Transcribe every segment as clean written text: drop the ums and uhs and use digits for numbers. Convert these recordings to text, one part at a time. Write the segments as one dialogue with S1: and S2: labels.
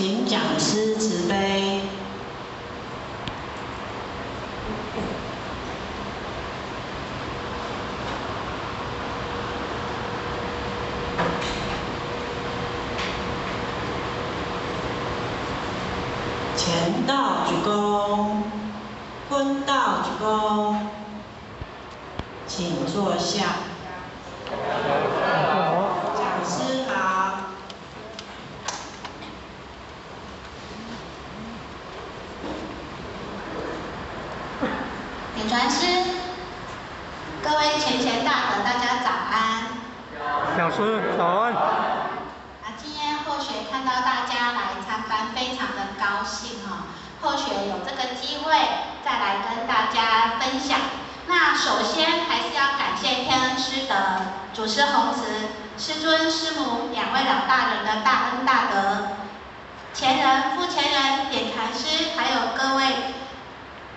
S1: 請講師慈悲。前道鞠躬，坤道鞠躬，請坐下。講師好。
S2: 點傳師，各位前賢大德，大家早安。
S3: 講師早安。
S2: 啊，今天後學看到大家來參觀，非常的高興哈。後學有這個機會再來跟大家分享。那首先還是要感謝天恩師德、祖師弘慈、師尊師母兩位老大人的大恩大德，前人、復前人、點傳師，還有各位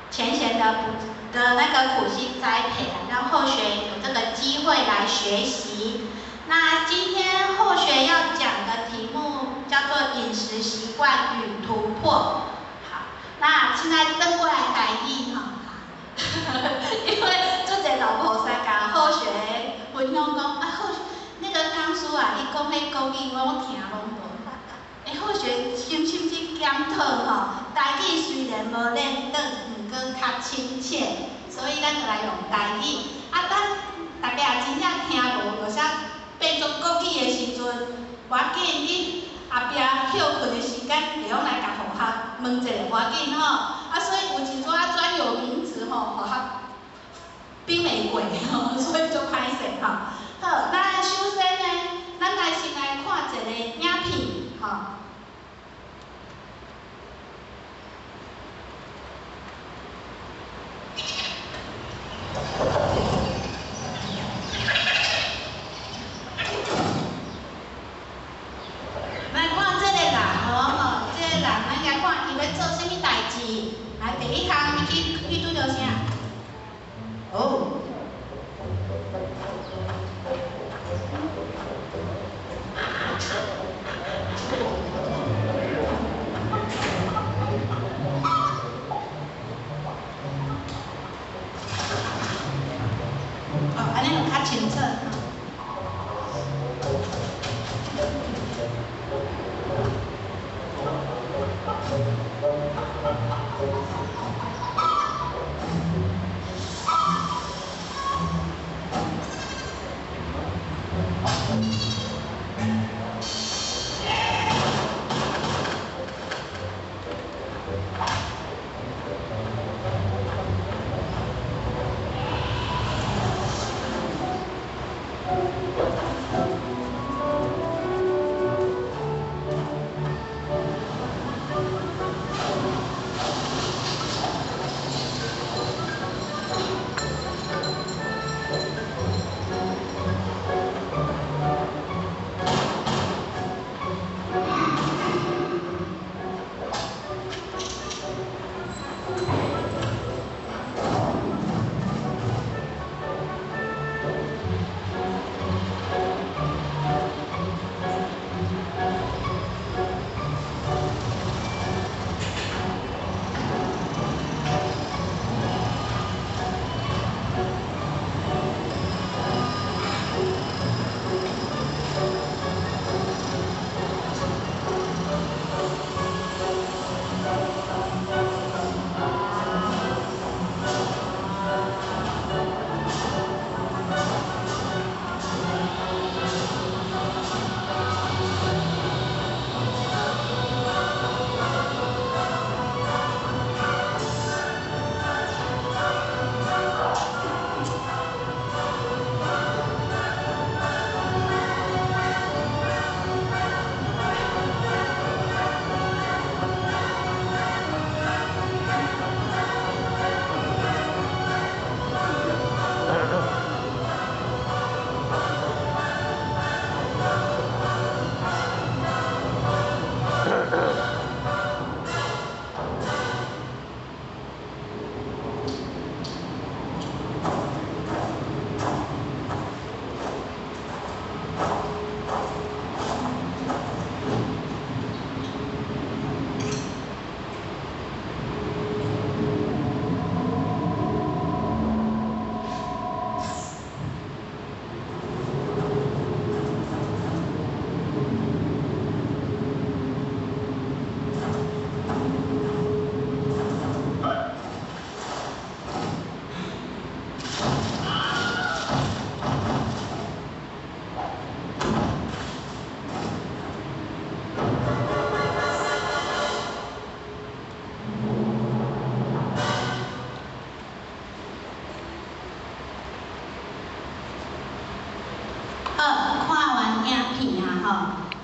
S2: 前賢的那個苦心栽培啊，讓後學有這個機會來學習。那今天後學要講的題目叫做飲食習慣與突破。好，那現在轉過來台語哈，因為足濟老菩薩共後學分享講啊，後那個講師啊，伊講彼國語我攏聽攏無。欸，後學深深去檢討吼，台語雖然無練轉，毋過較親切，所以咱就來用台語。啊，咱大家也真正聽無，就啥變做國語的時陣，無要緊，你後壁歇睏的時間，會用來共同學問一下，無要緊吼。啊，所以有一寡專有名詞吼，予學比袂過吼，所以足歹勢吼。好，那首先呢，咱來先來看一個影片吼。來看這個人哦吼，這個人咱來看伊欲做啥物代誌。來，第一項，伊去拄著啥？哦。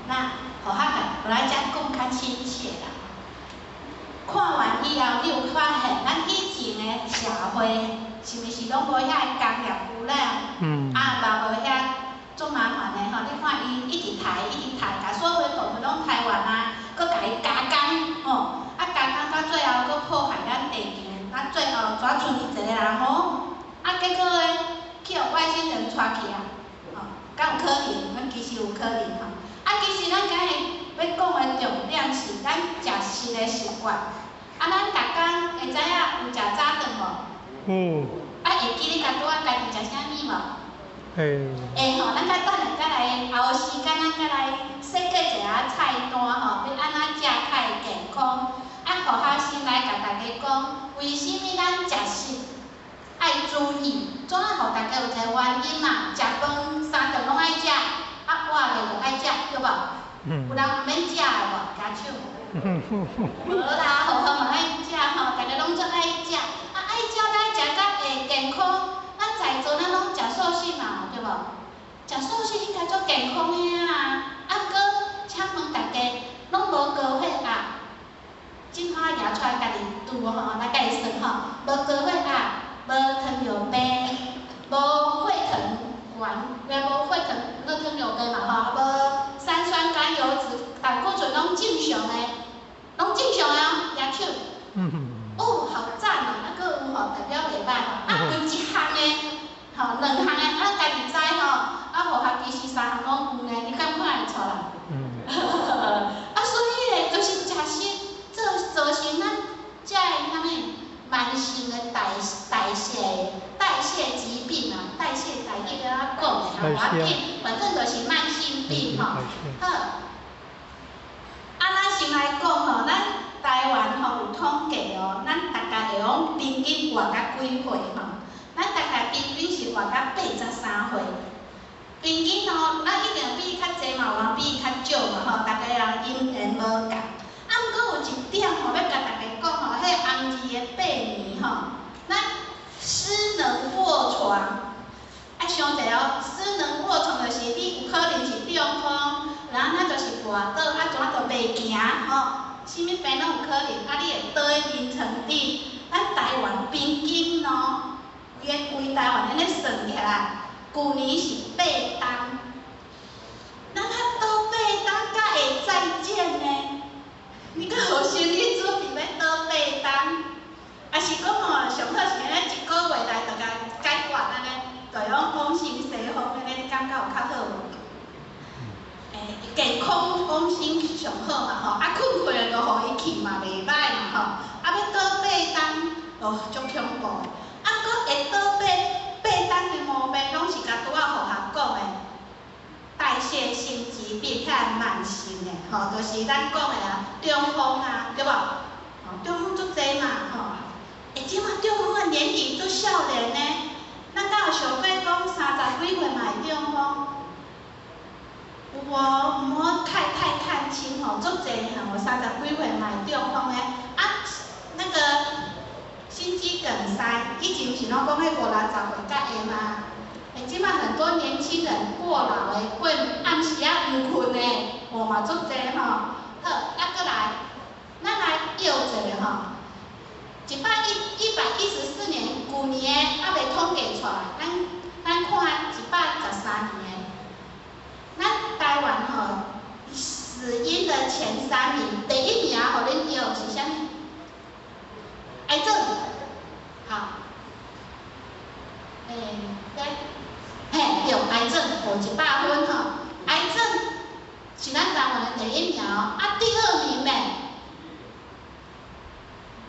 S2: 那予較來遮講較親切啦。看完以後，你有發現咱以前的社會是毋是攏無遐個工業污染？啊，嘛無遐足麻煩的吼。你看伊一直刣，一直刣，共所有的動物攏刣完啊，閣共伊加工吼，啊加工到最後閣破壞咱地球，啊最後煞賰伊一个人吼，啊結果咧去予外星人帶去啊，吼，敢有可能？咱其實有可能吼。啊，其實咱今日欲講的重點是咱食食的習慣。啊，咱逐工會知影有食早頓無？
S3: 有。
S2: 啊，會記你拄仔家己食啥物無？
S3: 會。
S2: 會吼，咱較等下才來後時間，咱才來設計一下菜單吼，欲按怎食較會健康。啊，予學先來共大家講，為啥物咱食食愛注意？總愛予大家有一個原因嘛，食飯三頓攏愛食，啊活咧就愛食，對無？有人毋免食的無？舉手。無啦，予學嘛愛食吼，大家攏足愛食。啊，愛食咱愛食較會健康。咱在座咱攏食素食嘛，對無？食素食應該足健康的啊。啊，毋過請問大家，攏無高血壓？這擺舉出來家己拄吼，來家己算吼，無高血壓，無糖尿病，無血糖懸，也無血糖，無糖尿病嘛吼，無三酸甘油酯，膽固醇攏正常的，攏正常的哦，舉手。哦，好讚哦，啊，閣有吼，代表袂歹吼，啊，有一項的，吼，兩項的，啊，家己知吼，啊，予學其實三項攏有呢，你敢看會出來？啊，所以咧，就是食食造造成咱這个啥物慢性的代謝疾病啊，代謝台語按怎講的，無要緊，反正就是慢性病吼。好，啊，咱先來講吼，咱台灣吼有統計哦，咱大概會講平均活到幾歲吼？咱大概平均是活到83歲。平均哦，咱一定比伊較濟嘛，有人比伊較少嘛吼，逐个人因緣無仝。啊，毋過有一點吼，欲共大家講吼，彼個紅字的八年吼，咱失能臥床，愛想者哦，失能臥床就是你有可能是中風，然後咱就是跋倒，啊怎都袂行吼，啥物病攏有可能，啊你會倒佇眠床頂，咱台灣平均哦，規个規台灣按呢算起來，舊年是八冬，咱較倒八冬才會再見呢？你敢有心理準備欲倒八冬？抑是講吼，上好是按呢一个月內就共解決按呢，就講往生西方按呢，你感覺有較好無？欸，健康往生上好嘛吼，啊睏困就予伊去嘛，袂歹嘛吼，啊欲倒八冬，哦，足恐怖的。啊，閣會倒八冬的毛病，攏是共拄仔予學講的代謝性疾病，遐慢性的吼，就是咱講的啊，中風啊，對無？吼，中風足濟嘛吼。欸，這馬中風的年齡足少年呢，咱敢有想過講三十幾歲嘛會中風？有無？毋好太看輕吼，足濟吼，三十幾歲嘛會中風的。啊，那個心肌梗塞，以前毋是攏講彼五六十歲才會嗎？欸，這馬很多年輕人過勞的，過暗時仔毋睏的，哦嘛足濟吼。好，啊，閣來，咱來搖一下吼。114年，舊年的猶未統計出來，咱看113年的，咱台灣吼死因的前三名，第一名予恁搖是啥物？癌症，好，欸，對，嘿，對，癌症，哦，100分吼，癌症是咱台灣的第一名哦，啊，第二名呢？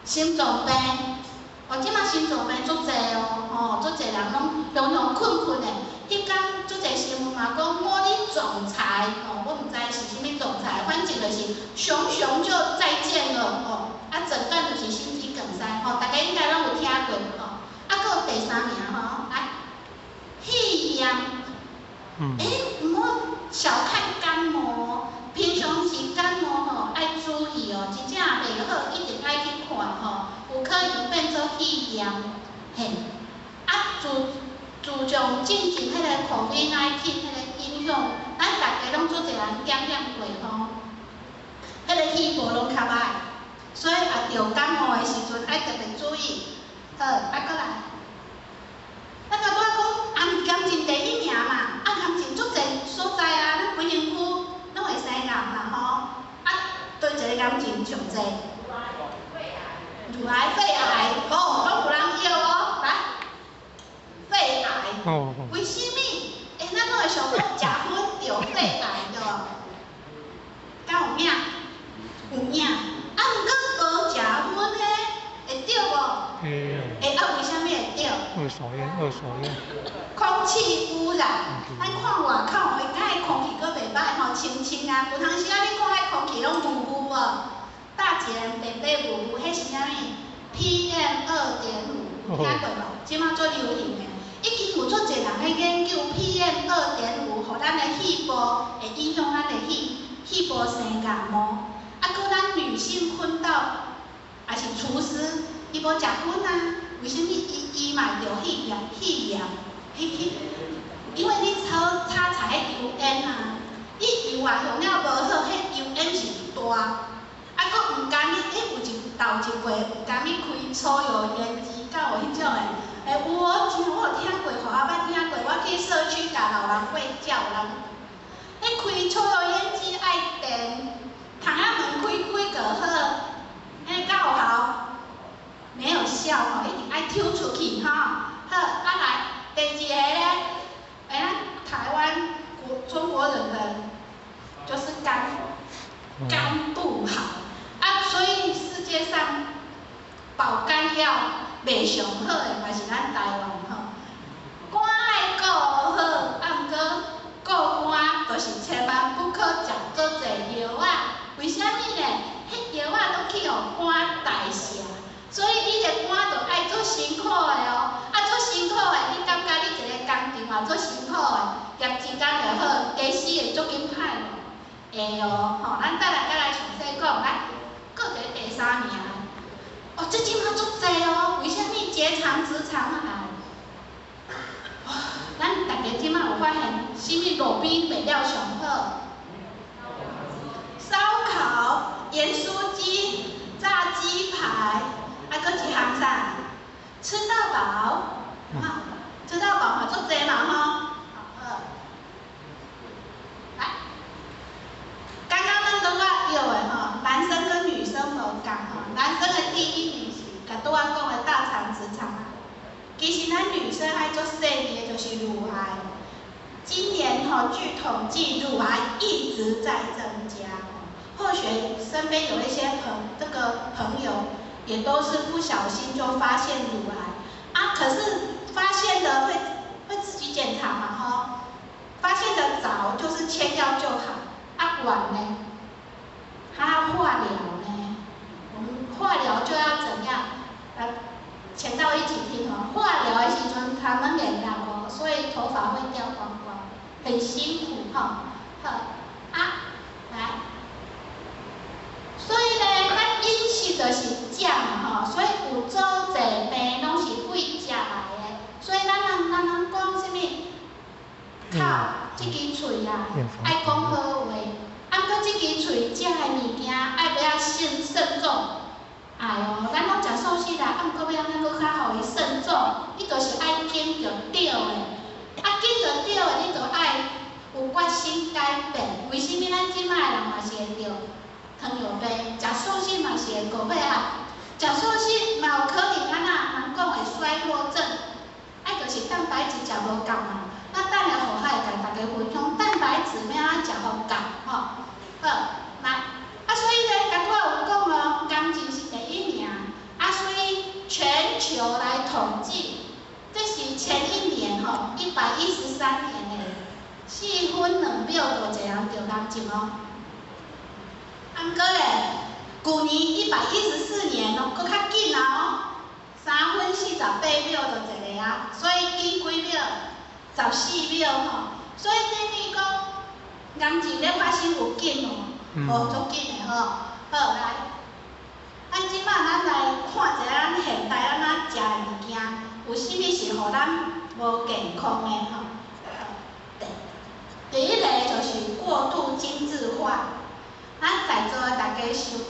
S2: 心臟病，哦，這馬心臟病足濟哦，吼，足濟人攏常常睏睏的。彼工足濟新聞嘛講，魔力總裁，哦，我毋知是啥物總裁，反正就是熊熊就再見了，吼，啊，診斷就是心肌梗塞，吼，大家應該攏有聽過，吼。啊，閣有第三名吼，來，肺炎，欸，毋好小看感冒，平常時感冒吼愛注意哦，真正袂好，一定愛去看吼，有可能變做肺炎，嘿，啊，自從進前彼個 COVID-19 彼個影響，咱逐家家攏足濟人檢驗過吼，彼个肺部攏較歹，所以也著感冒的時陣愛特別注意。好，啊，閣來，咱頭拄仔講，癌症第一名嘛，啊，癌症足濟所在啊，咱規身軀攏會生癌嘛吼，啊，佗一个癌症上濟？乳癌、肺癌，吼，攏有人著哦，來，肺癌。為啥物？欸，咱攏會想講食薰著肺癌對無？敢有影？有影。啊，毋過無食薰呢，會著無？
S3: 會。
S2: 欸，啊，為啥物會著？
S3: 二手菸，二手菸。
S2: 空氣污染，咱看外口吼，伊敢會空氣閣袂歹吼，清清啊。有當時啊，你看彼空氣攏霧霧無？大自然白白霧霧，彼是啥物？PM 2.5，有聽過無？這馬足流行的，已經有足濟人咧研究 PM 2.5，予咱的肺部會影響咱的肺部生癌無？啊，閣咱女性熏到，也是廚師，伊無食薰啊，為啥物伊嘛會著肺炎？肺炎，彼彼，因為你炒炒菜彼油煙啊，你油啊用了無好，彼油煙是大，啊，閣毋甘你，彼有一頭一輩毋甘你開抽油煙機，敢有彼種的？欸，有哦，真我有聽過，吼，阿捌聽過，我去社區共老人衛教，人，彼開抽油煙機愛電，窗仔門開開就好，彼敢有效？沒有效吼，一定愛抽出去吼。好，啊來，第二個咧，欸，咱台灣國中國人的，就是肝不好，啊，所以世界上保肝藥賣上好的嘛是咱台灣吼。肝愛顧好，啊毋過顧肝就是千萬不可食足濟藥仔。為啥物呢？彼藥仔攏去予肝代謝，所以你的肝就愛足辛苦的哦。啊，足辛苦的，你感覺你一個工廠嘛足辛苦的，業績工就好，家死會足緊歹無？會哦，吼，咱等下閣來詳細講。來，閣一个第三名。哦，這這馬足濟哦，為啥物結腸直腸癌？哇，咱大家這馬有發現，啥物路邊賣了上好？燒烤、鹽酥雞、炸雞排，啊，閣一項啥？吃到飽，哈，吃到飽嘛足濟嘛吼。好，來，剛剛咱拄仔著的吼，男生跟女生無仝吼，男生的第一名是共拄仔講的大腸直腸癌，其實咱女生愛足細膩的就是乳癌。今年吼，據統計，乳癌一直在增加。或許身邊有一些這個朋友，也都是不小心就發現乳癌啊。可是發現的會自己檢查嘛吼，發現的早就是切掉就好，啊晚呢，還要化療呢。我們化療就要怎樣？來，前到一起聽哦。化療的時陣，他們免藥哦，所以頭髮會掉光光，很辛苦哈。好，啊，來。所以呢，咱飲食就是食嘛吼，所以有足濟病攏是為食來的。所以咱人講啥物？口這支喙啊，愛講好話。啊，毋過這支喙食的物件愛欲先慎重。愛哦，咱攏食素食啦，啊，毋過欲按怎閣較予伊慎重？你就是愛揀著對的。啊，揀著對的，你就愛有決心改變。為啥物咱這擺的人嘛是會著糖尿病？食素食嘛是會高血壓，食素食嘛有可能按怎人講的衰弱症，啊，就是蛋白質食無夠嘛。那等下後海會共大家分享蛋白質欲按怎食予夠吼。好，來，啊，所以呢，剛拄仔有講咯，癌症是第一名，啊，所以全球來統計，這是前一年吼，113年的4分2秒就一個人著癌症哦。啊，毋過咧，舊年114年哦，閣較緊啊哦，3分48秒就一個啊，所以緊幾秒？14秒吼。所以等於講，癌症咧發生有緊無？哦，足緊的吼。好，來，咱這擺咱來看一下咱現代按怎食的物件，有啥物是予咱無健康的吼？第一個就是過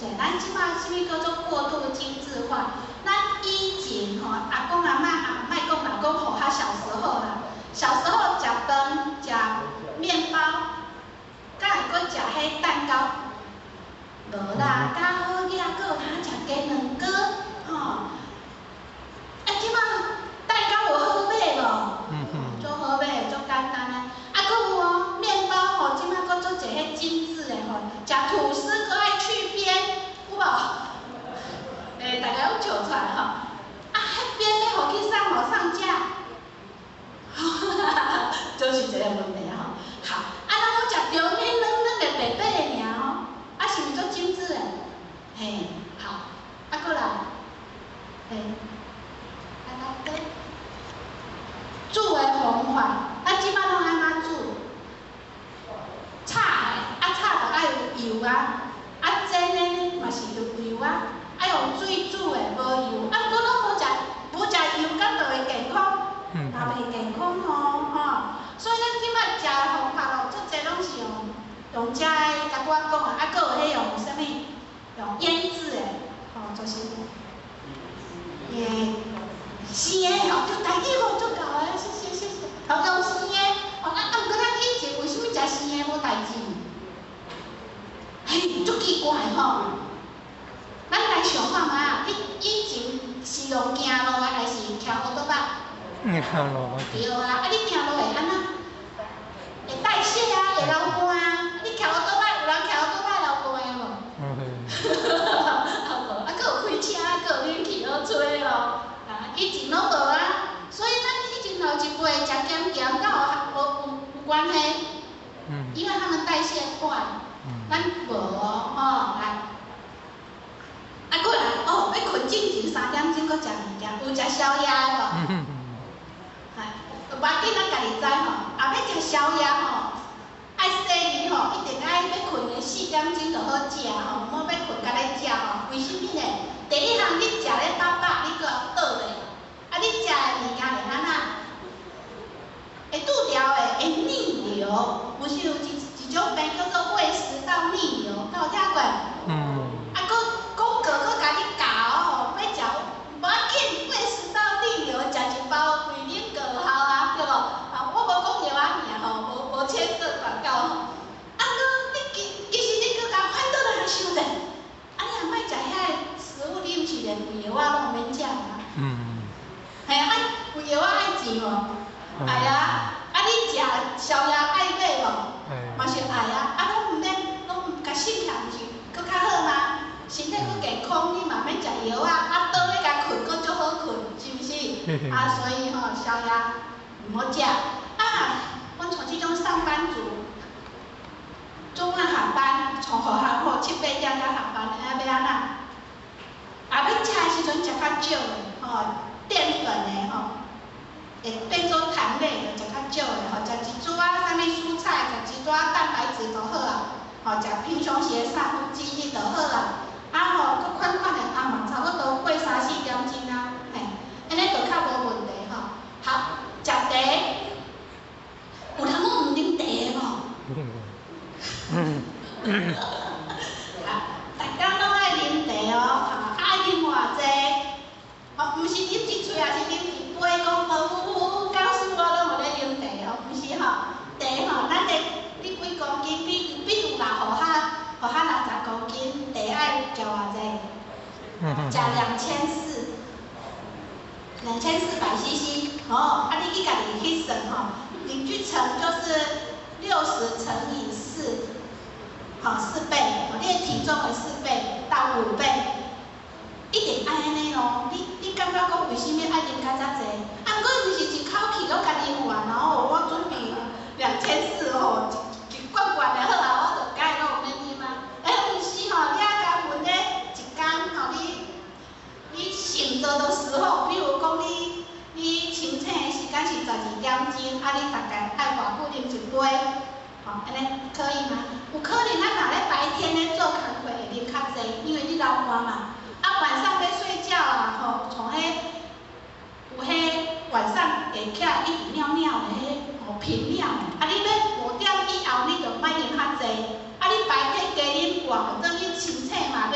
S2: 者，咱這擺啥物叫做過度精緻化？咱以前吼，阿公阿嬤啊，莫講啦，講予較小時候啦，小時候食飯食麵包，敢會閣食彼蛋糕？無啦，較好額閣有通食雞卵糕，吼。啊，這擺蛋糕有好買無？足好買，足簡單的。啊，閣有哦，麵包吼，這擺閣足濟彼精緻的吼，食吐司閣愛去邊，有無？欸，大家攏笑出來吼。啊，彼邊欲予去啥予上架？哈哈哈，就是這個問題吼。好，啊，咱攏食著彼軟軟的白白的爾哦，啊，是毋是足精緻的？嘿，好，啊，閣來，嘿，來來來，煮的方法，咱這擺攏按怎煮？炒的，啊炒就愛有油啊，啊煎的嘛是有油啊，啊用水煮的無油，啊毋過攏無食油，敢就會健康？嘛袂健康吼，吼。所以咱這擺食的方法哦，足濟攏是用這个，共我講的，啊，閣有彼用啥物？用醃製的，吼，就是，欸，生的吼，就台語吼足𠢕的，謝謝謝謝。吼，用生的，吼啊啊，毋過咱以前為啥物食生的無代誌？嘿，足奇怪吼！咱來想看覓啊，你以前是用行路的，還是騎烏托邦？
S3: 行路。
S2: 對啊，啊你行路會按怎？會代謝啊，會流汗啊。你騎烏托邦，有人騎烏托邦流汗的無？
S3: 嗯哼。
S2: 啊無，啊閣有開車，閣有冷氣好吹哦。啊，以前攏無啊，所以咱以前老一輩食鹹鹹，敢有有關係？因為他們代謝快，咱無哦，吼來。啊，過來哦，欲睏進前3點鐘閣食物件，有食宵夜的無？無要緊，咱家己知吼。啊，欲食宵夜吼，愛洗面吼，一定愛欲睏的4點鐘就好食吼，毋好欲睏才咧食吼。為啥物呢？第一項你食咧飽飽，你閣倒咧，啊，你食的物件會按怎？會拄著的，會逆流，毋是有一種病叫做胃食道逆流，敢有聽過？
S3: 嗯。
S2: 啊，閣廣告閣共你教吼，欲食無要緊，胃食道逆流，食一包規奶過效啊，對無？啊，我無講藥仔名吼，無簽這廣告吼。啊，閣你其實你閣共反倒來想者，啊，你若莫食遐个食物，你毋是連胃藥仔攏毋免食嗎？
S3: 嗯。
S2: 嘿啊，胃藥仔愛錢無？愛啊，啊你食宵夜愛買無？嘛是愛啊，啊攏毋免，攏共省起來，毋是閣較好嗎？身體閣健康，你嘛免食藥仔，啊倒咧共睏閣足好睏，是毋是？啊，所以吼，宵夜毋好食。啊，阮像這種上班族，早晚上班，從學校吼七八點才上班，啊欲按怎？啊，欲食的時陣食較少的，吼，澱粉的吼，會變做糖類的，食較少的吼，食一撮仔啥物蔬菜，食一撮仔蛋白質就好啊，吼，食平常時的1/3就好啊。啊吼，閣款款的啊嘛，差不多過3、4點鐘啊，嘿，按呢就較無問題吼。好，食茶，有人攏毋啉茶的無？啊，逐工攏愛啉茶哦，啊愛啉偌濟？哦，毋是啉一喙，抑是啉一杯，講無，講師我攏有咧啉茶吼，毋是吼，茶吼，咱的你幾公斤？比如啦，予較60公斤，茶愛食偌濟？食2400，2400 cc，哦，啊你去家己去算吼，你去乘就是60乘以4，吼，四倍，你的體重的4倍到5倍，一定愛按呢咯。你感覺講為啥物愛啉較遮濟？啊，毋過毋是一口氣攏共啉完哦，我準備2400吼，一罐罐就好啊，我就該攏毋免啉啊。欸，毋是吼，你愛共分咧一工吼，你醒著的時候，比如講你清醒的時間是12點鐘，啊，你大概愛偌久啉一杯，吼，按呢可以嗎？有可能咱若咧白天咧做工課會啉較濟，因為你流汗嘛。啊，晚上欲睡覺啊，吼，像彼有彼晚上會起來一直尿尿的彼吼頻尿的，啊，你欲5點以後你就莫啉較濟，啊，你白天加啉半，等於清醒嘛，欲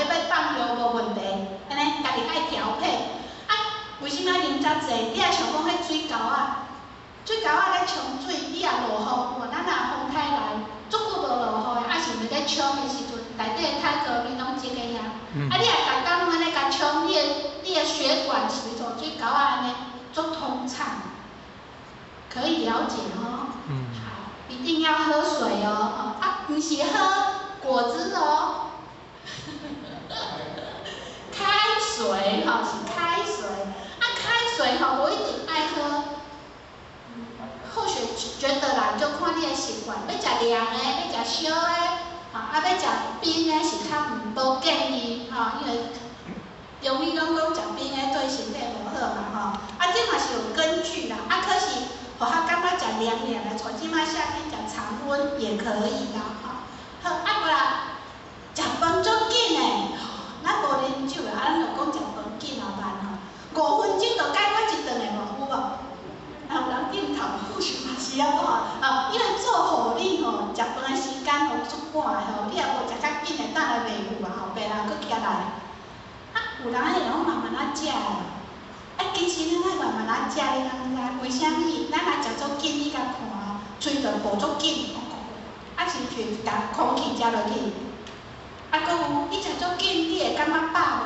S2: 遮濟，你也想講彼水溝仔，水溝仔咧沖水，你若落雨，有無？咱若風颱來，足久無落雨的，啊是毋是咧沖的時陣，內底的太高咪攏積的呀？啊，你若逐工攏按呢共沖，你的血管是毋是像水溝仔按呢足通暢？可以了解吼？
S3: 嗯。
S2: 好，一定要喝水哦，啊，毋是喝果汁哦。開水吼，是開水，啊開水吼，無一定愛喝。好學覺得啦，就看你的習慣，欲食涼的，欲食燒的，吼，啊欲食冰的是較無建議吼，因為中醫攏講食冰的對身體無好嘛吼。啊，這嘛是有根據啦，啊可是，予較感覺食涼涼的，像這擺夏天食常溫也可以啦吼。好，啊過來食飯足緊的，咱無啉酒啦，啊咱就講食飯緊後慢吼，5分鐘就解決一頓的無，有無？啊，有人點頭，有嘛是啊無吼，啊，因為做護理吼，食飯的時間吼足趕的吼，你若無食較緊的，等來袂有啊吼，病人閣起來。啊，有人會攏慢慢仔食的，啊，其實咱愛慢慢仔食，你敢知？為啥物？咱若食足緊，你共看，喙就哺足緊，啊是毋是共空氣食落去？啊，閣有，你食足緊，你會感覺飽無？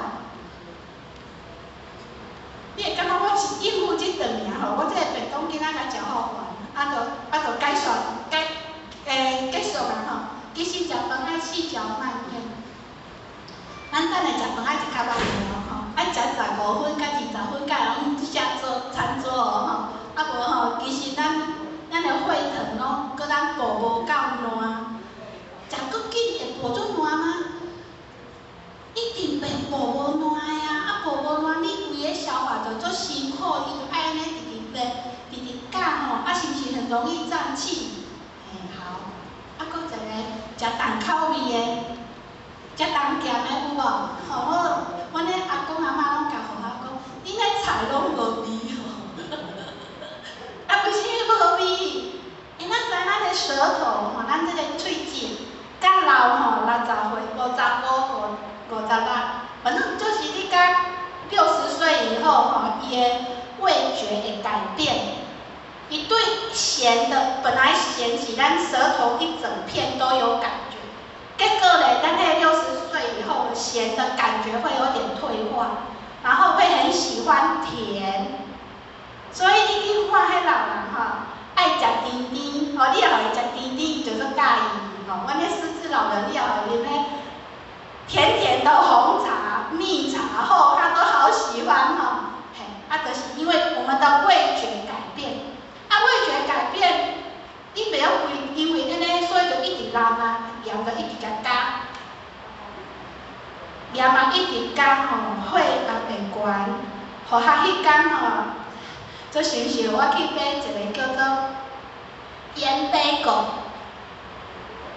S2: 你會感覺我是應付這頓爾吼，我這個便當今仔共食好完，啊就解束解結束啊吼。其實食飯愛細嚼慢嚥，咱等下食飯愛食較慢的哦吼，愛食15分到20分，才會用下桌餐桌哦吼。啊無吼，其實咱的血糖攏閣咱補無夠爛，食閣緊會補足爛嗎？一定袂補無爛的啊！啊補無爛，你胃的消化就足辛苦，伊就愛按呢直直咧，直直咬吼，啊是毋是很容易脹氣？嘿，好，啊閣一個食重口味的，食重鹹的有無？吼，我阮的阿公阿嬤攏共予我講，恁的菜攏無味吼。啊，為啥物無味？因為咱知咱的舌頭吼，咱這個喙齒，較老吼，60歲、55、56，反正就是你到60歲以後吼，伊的味覺會改變。伊對鹹的，本來鹹是咱舌頭一整片都有感覺，結果咧，咱彼60歲以後，鹹的感覺會有點退化，然後會很喜歡甜。所以你去看彼老人吼，愛食甜甜，吼，你若予伊食甜甜，伊就足佮意吼。阮彼失智老人，你若予伊啉彼甜甜的紅茶、蜜茶，吼，他都好喜歡吼。嘿，啊，就是因為我們的味覺改變，啊，味覺改變，你袂曉規因為按呢，所以就一直濫啊，鹽就一直共加，鹽嘛一直加吼，血壓會懸，予較彼工吼，做想想我去買一個叫做鹽貝果，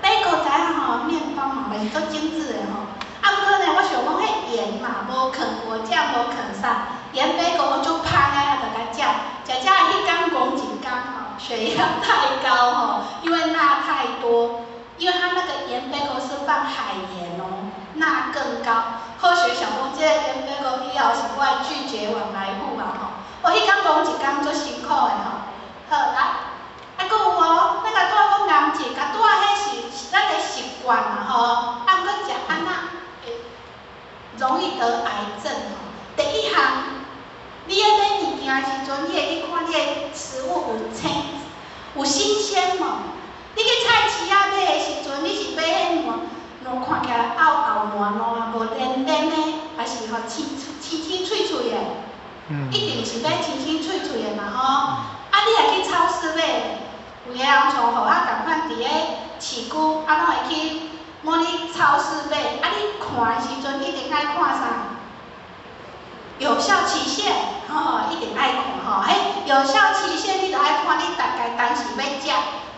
S2: 貝果知影吼，麵包嘛，嘛是足精緻的吼。啊，毋過呢，我想講彼鹽嘛，無囥果醬，無囥啥，鹽貝果我足芳的，啊，就共食，食食彼工講一工吼，血壓太高吼，因為鈉太多，因為它那個鹽貝果是放海鹽哦，鈉更高。後學想講，這個鹽貝果以後是我會拒絕往來戶啊吼。我彼工講一工足辛苦的吼。好，來，啊，閣有哦，咱若拄仔講癌症，共拄仔彼是咱的習慣嘛吼，啊，毋過食按怎會容易得癌症吼？第一項，你咧買物件的時陣，你會去看你的食物有青有新鮮無？你去菜市仔買的時陣，你是買彼爛爛看起來漚漚爛爛無黏黏的，還是吼青青青脆脆的？一定是買青青脆脆的嘛吼。啊，你若去超市買，有的人像予我仝款佇咧市區，啊，攏會去某哩超市買。啊，你看的時陣一定愛看啥？有效期限，吼，一定愛看吼。彼有效期限你著愛看你大概當時欲食。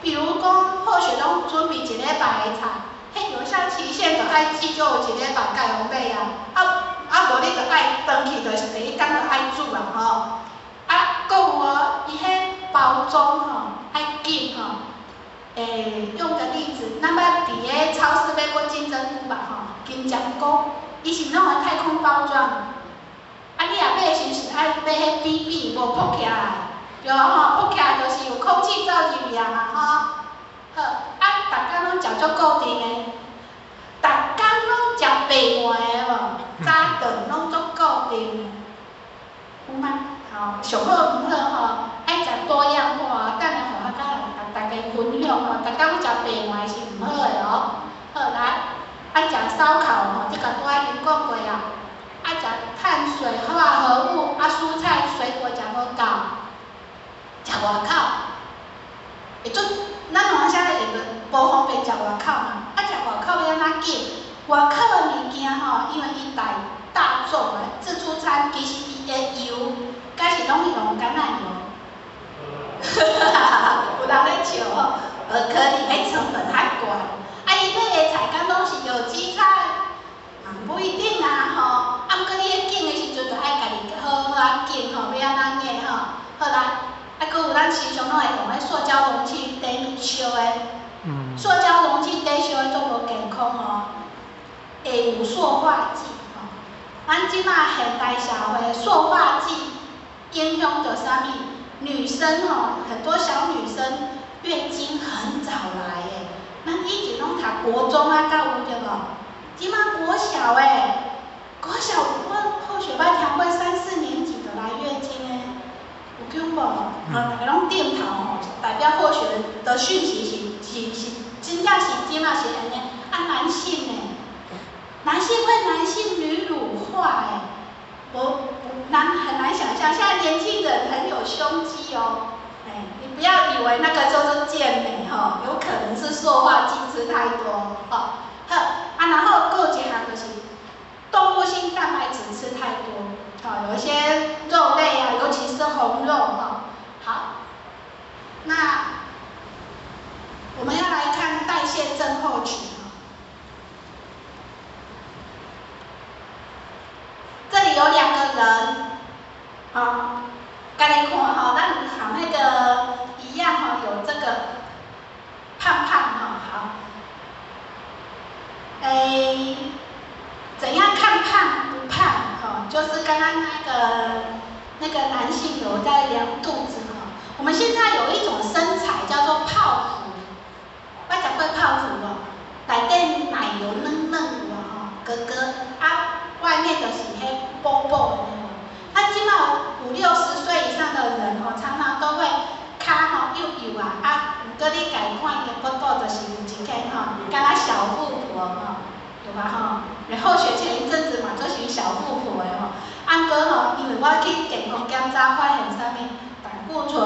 S2: 比如講，好學攏準備一禮拜的菜，彼有效期限著愛至少有一禮拜才會用買啊。啊，無你著愛轉去，就是第一工著愛煮啊吼。啊，閣有哦，伊彼包裝吼愛緊吼。用個例子，咱捌佇咧超市買過金針菇吧吼，金針菇，伊是攏用太空包裝。啊，你你若買時是愛買彼扁扁，無膨起來，對無吼？膨起來就是有空氣走入去啊嘛吼。好，啊，逐工攏食足固定的，逐工攏食白糜的無，早頓攏足固定的，有嗎？吼，上好毋好吼，愛食多樣化，等下予我佮大家分享吼。逐工攏食白糜是毋好的哦。好來，啊食燒烤吼，這個拄仔已經講過啊。啊食碳水化合物，啊蔬菜水果食無夠，食外口，會足，咱有當時會無方便食外口嘛。啊食外口欲按怎揀？外口的物件吼，因為伊大大眾的自助餐，其實伊的油，敢是攏用橄欖油？哈哈哈，有人咧笑吼，無可能，彼成本較懸。啊，伊買的菜敢攏是有機菜？嘛不一定啊吼。啊，毋過你咧揀的時陣，就愛家己好好仔揀吼，欲按怎揀吼。好來，啊，閣有咱時常攏會用彼塑膠容器底燒的，塑膠容器底燒的足無健康哦，會有塑化劑吼。咱這馬現代社會，塑化劑影響著啥物？女生吼，很多小女生月經很早來的，咱以前攏讀國中啊，才有對無？這馬國小欸，國小我好像捌聽過三四年級就來月經的，有恐怖無？啊，逐家攏點頭吼，代表或許的訊息是真正是這馬是按呢。啊，男性呢？男性會男性女乳化欸，無難很難想象，現在年輕人很有胸肌哦，哎，你不要以為那個叫做健美吼，有可能是塑化劑吃太多，吼。好，啊，然後閣有一項就是動物性蛋白質吃太多，好，有一些肉類啊，尤其是紅肉哈。好，那我們要來看代謝症候群。這裡有兩個人，好，家己看吼，咱和那個一樣吼，有這個胖胖吼，好，欸，怎樣看胖不胖？吼，就是剛剛那個男性有在量肚子吼。我們現在有一種身材叫做泡芙，我食過泡芙無？內底奶油軟軟有無吼？哥哥啊。外面就是彼薄薄的那種，啊，這馬五六十歲以上的人吼，常常都會跤吼幼幼啊，啊，毋過你家看伊的腹肚就是有一間吼，敢若小富婆吼，對吧吼？然後學前一陣子嘛，做屬於小富婆的吼，啊，毋過吼，因為我去健康檢查發現啥物，膽固醇、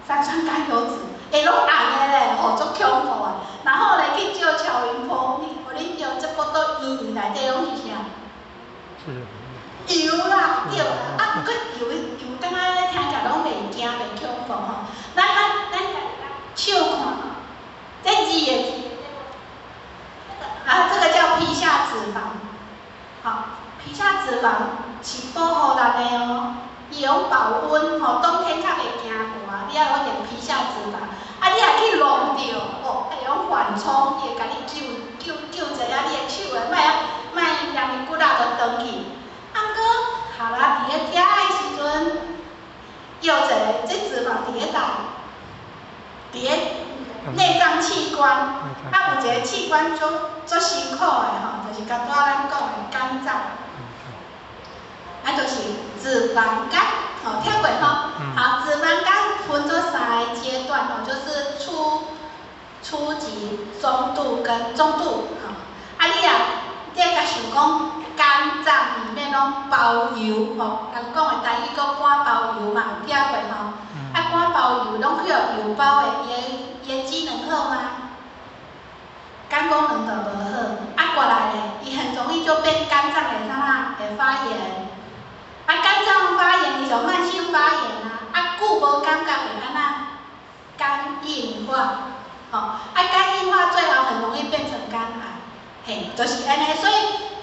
S2: 三酸甘油酯，會攏紅的咧，吼，足恐怖的。然後咧去照超音波，你予恁著這腹肚圓圓內底攏是啥？油啦，對，啊，毋過油油，感覺聽起來攏袂驚袂恐怖吼。咱家己手看，這字的字，啊，這個叫皮下脂肪，好，皮下脂肪是保護咱的哦，伊會保溫吼，冬天較袂驚寒，你愛有一點皮下脂肪，啊，你若去弄著，哦，會用緩衝，伊會共你救一下你的手的，莫啊莫讓伊骨力就斷去。啊，毋過，好啦，佇咧食的時陣，藥一個，這脂肪佇咧佗？佇咧內臟器官，啊，有一個器官足足辛苦的吼，就是佮拄仔咱講的肝臟，啊，就是脂肪肝，吼，聽過吼？好，脂肪肝分做三個階段吼，就是初級、中度跟中度，吼。啊，你若你若想講肝臟裡面攏包油吼，人講的台語講肝包油嘛，有聽過吼？啊，肝包油攏去予油包的，伊的機能好嗎？肝功能就無好，啊，過來咧，伊很容易就變肝臟會啥啦？會發炎。啊，肝臟發炎，伊就慢性發炎啊，啊，久無感覺會按怎？肝硬化，吼，啊，肝硬化最後很容易變成肝癌，嘿，就是按呢。所以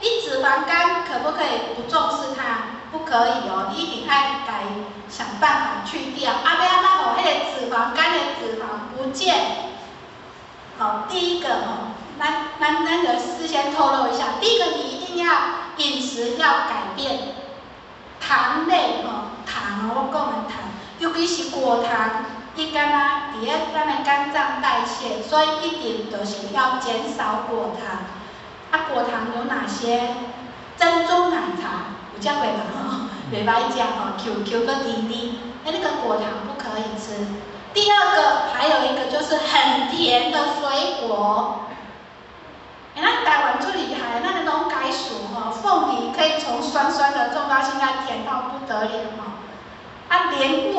S2: 你脂肪肝可不可以不重視它？不可以哦，你一定愛共伊想辦法去掉。啊，欲按怎予彼個脂肪肝的脂肪不見？好，第一個吼，咱就事先透露一下，第一個你一定要飲食要改變，糖糖類吼，糖哦，我講的糖，尤其是果糖，伊敢若佇咧咱的肝臟代謝，所以一定就是要減少果糖。啊，果糖有哪些？珍珠奶茶有食過無？吼，袂歹食吼，Q Q 閣甜甜，欸，那個果糖不可以吃。第二個，還有一個就是很甜的水果。欸，咱台灣最厲害，咱的農改樹吼，鳳梨可以從酸酸的種到現在甜到不得了吼。啊，蓮霧，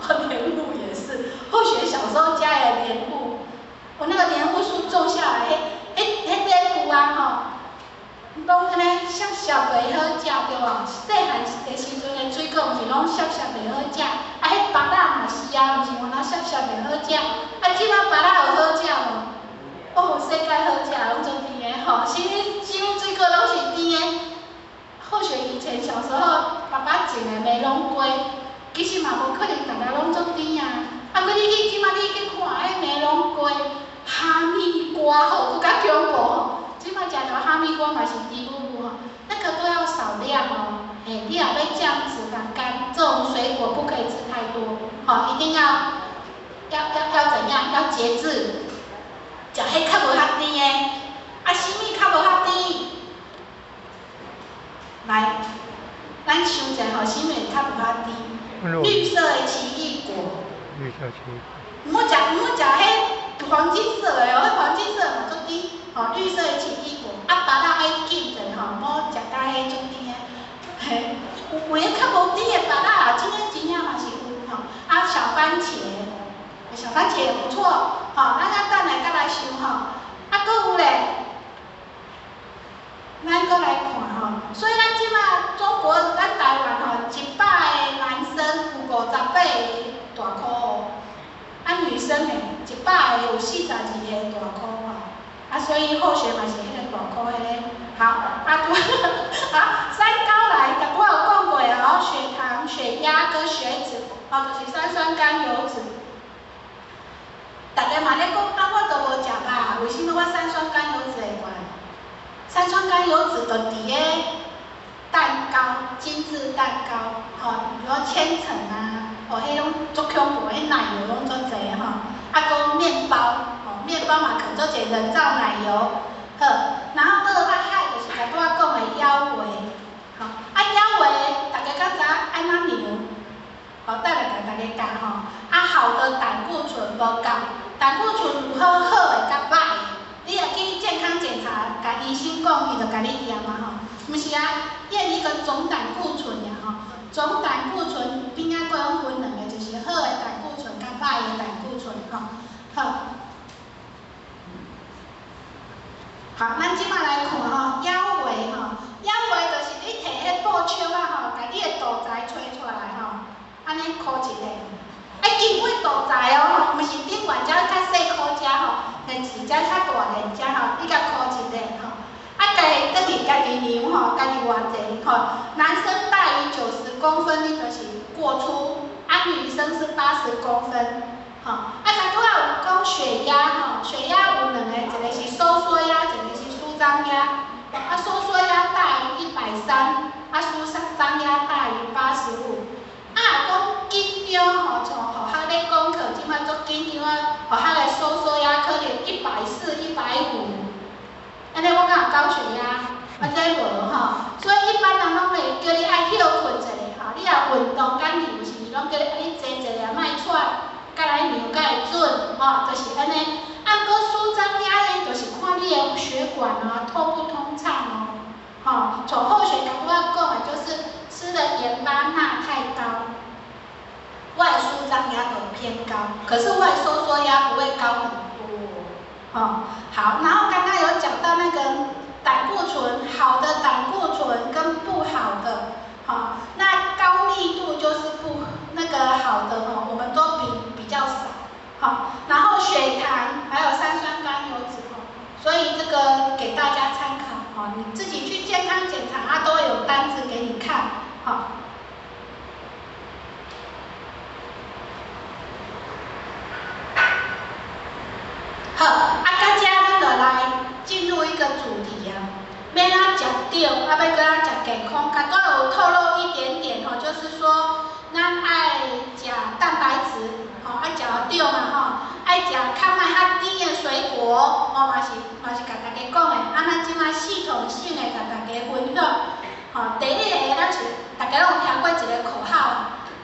S2: 蓮霧也是，後學小時候家的蓮霧，我那個蓮霧樹種下來，彼彼彼蓮霧啊吼，攏按呢澀澀袂好食對無？細漢的時陣的水果毋是攏澀澀袂好食，啊，彼芭樂嘛是啊，毋是原來澀澀袂好食，啊，這擺芭樂有好食無？哦，世界好食，攏總甜的吼，啥物啥物水果攏是甜的。後學以前小時候，爸爸種的梅龍瓜，其實嘛無可能逐个攏足甜啊。啊，過你去這擺你去看彼梅龍瓜、哈密瓜吼，閣較恐怖吼。這擺食著哈密瓜嘛是甜滷滷吼，那個都要少量哦。欸，你若欲降脂肪肝，這種水果不可以吃太多，吼，一定要要要要怎樣？要節制。食彼較無遐甜的，啊，啥物較無遐甜？來，咱想者吼，啥物較無遐甜？綠色的奇異果。
S3: 綠色奇異果。
S2: 毋好食，毋好食彼黃金色的哦，彼黃金色嘛足甜，吼，綠色的奇異果，啊，芭樂愛禁者吼，莫食甲彼足甜的，嘿，有有影較無甜的芭樂啊，這個真正嘛是有吼，啊，小番茄。小番茄也不錯，吼，咱啊等下閣來想吼，啊，閣有咧，咱閣來看吼，所以咱這擺中國，咱台灣吼，100個男生有58個大箍哦，啊，女生呢，100個有42個大箍吼，啊，所以後學嘛是彼個大箍彼个，好，啊，好，三高來，我有講過哦，血糖、血壓跟血脂，吼，就是三酸甘油酯。逐家嘛咧講，啊，我都無食肉，為啥物我三酸甘油酯會懸？三酸甘油酯就佇咧蛋糕、精緻蛋糕，吼，比如千層啊，哦，彼種足恐怖，彼奶油攏足濟吼，啊，閣麵包，吼，麵包嘛放足濟人造奶油，好，然後二啊海就是頭拄仔講的腰圍，吼，啊腰圍，逐家敢知影按怎量？好，等下共大家教吼，啊，好的膽固醇無夠。膽固醇有好好的佮歹的，你若去健康檢查，共醫生講，伊就共你驗啊吼。毋是啊，驗一個總膽固醇爾吼，總膽固醇邊仔閣攏分兩個，就是好的膽固醇佮歹的膽固醇吼。好，好，咱這擺來看吼，腰圍吼，腰圍就是你提彼布尺仔吼，共你的肚臍揣出來吼，按呢箍一下。愛經過肚臍哦，毋是頂懸遮較細箍遮吼，是遮較大個遮吼，你共箍一下吼。啊，家己轉去家己量吼，家己偌濟吼。男生大於90公分，你就是過粗；啊，女生是80公分，吼。啊，頭拄仔有講血壓吼，血壓有兩個，一個是收縮壓，一個是舒張壓。啊，收縮壓大於130，啊，舒張壓大於85。啊，若講緊張吼，像學校咧講課，這擺足緊張啊，學校的收縮壓可能140、150，按呢我敢有高血壓？啊，這無吼，所以一般人攏會叫你愛歇睏一下吼，你若運動敢量是毋是攏叫你啊？你坐一下莫喘，才來量才會準吼，就是按呢。啊，毋過舒張壓呢，就是看你的血管哦通不通暢哦，吼，從後學頭拄仔講的，就是吃的鹽巴鈉太高，外舒張壓都偏高，可是外收縮壓不會高很多，哦，好，然後剛剛有講到那個膽固醇，好的膽固醇跟不好的，好，那高密度就是不那個好的吼，我們都比較少，好，然後血糖還有三酸甘油酯吼，所以這個給大家參考，哦，你自己去健康檢查，它都會有單子給你看，好。好，啊，到這咱就來進入一個主題啊，欲按怎食對對，啊欲閣較食健康，剛才有透露一點點吼，就是說咱愛食蛋白質，吼，愛食對嘛吼，愛食較莫較甜的水果，我嘛是共大家講的，啊，咱這擺系統性的共大家分享，吼，第一个咱是大家攏有聽過一个口號，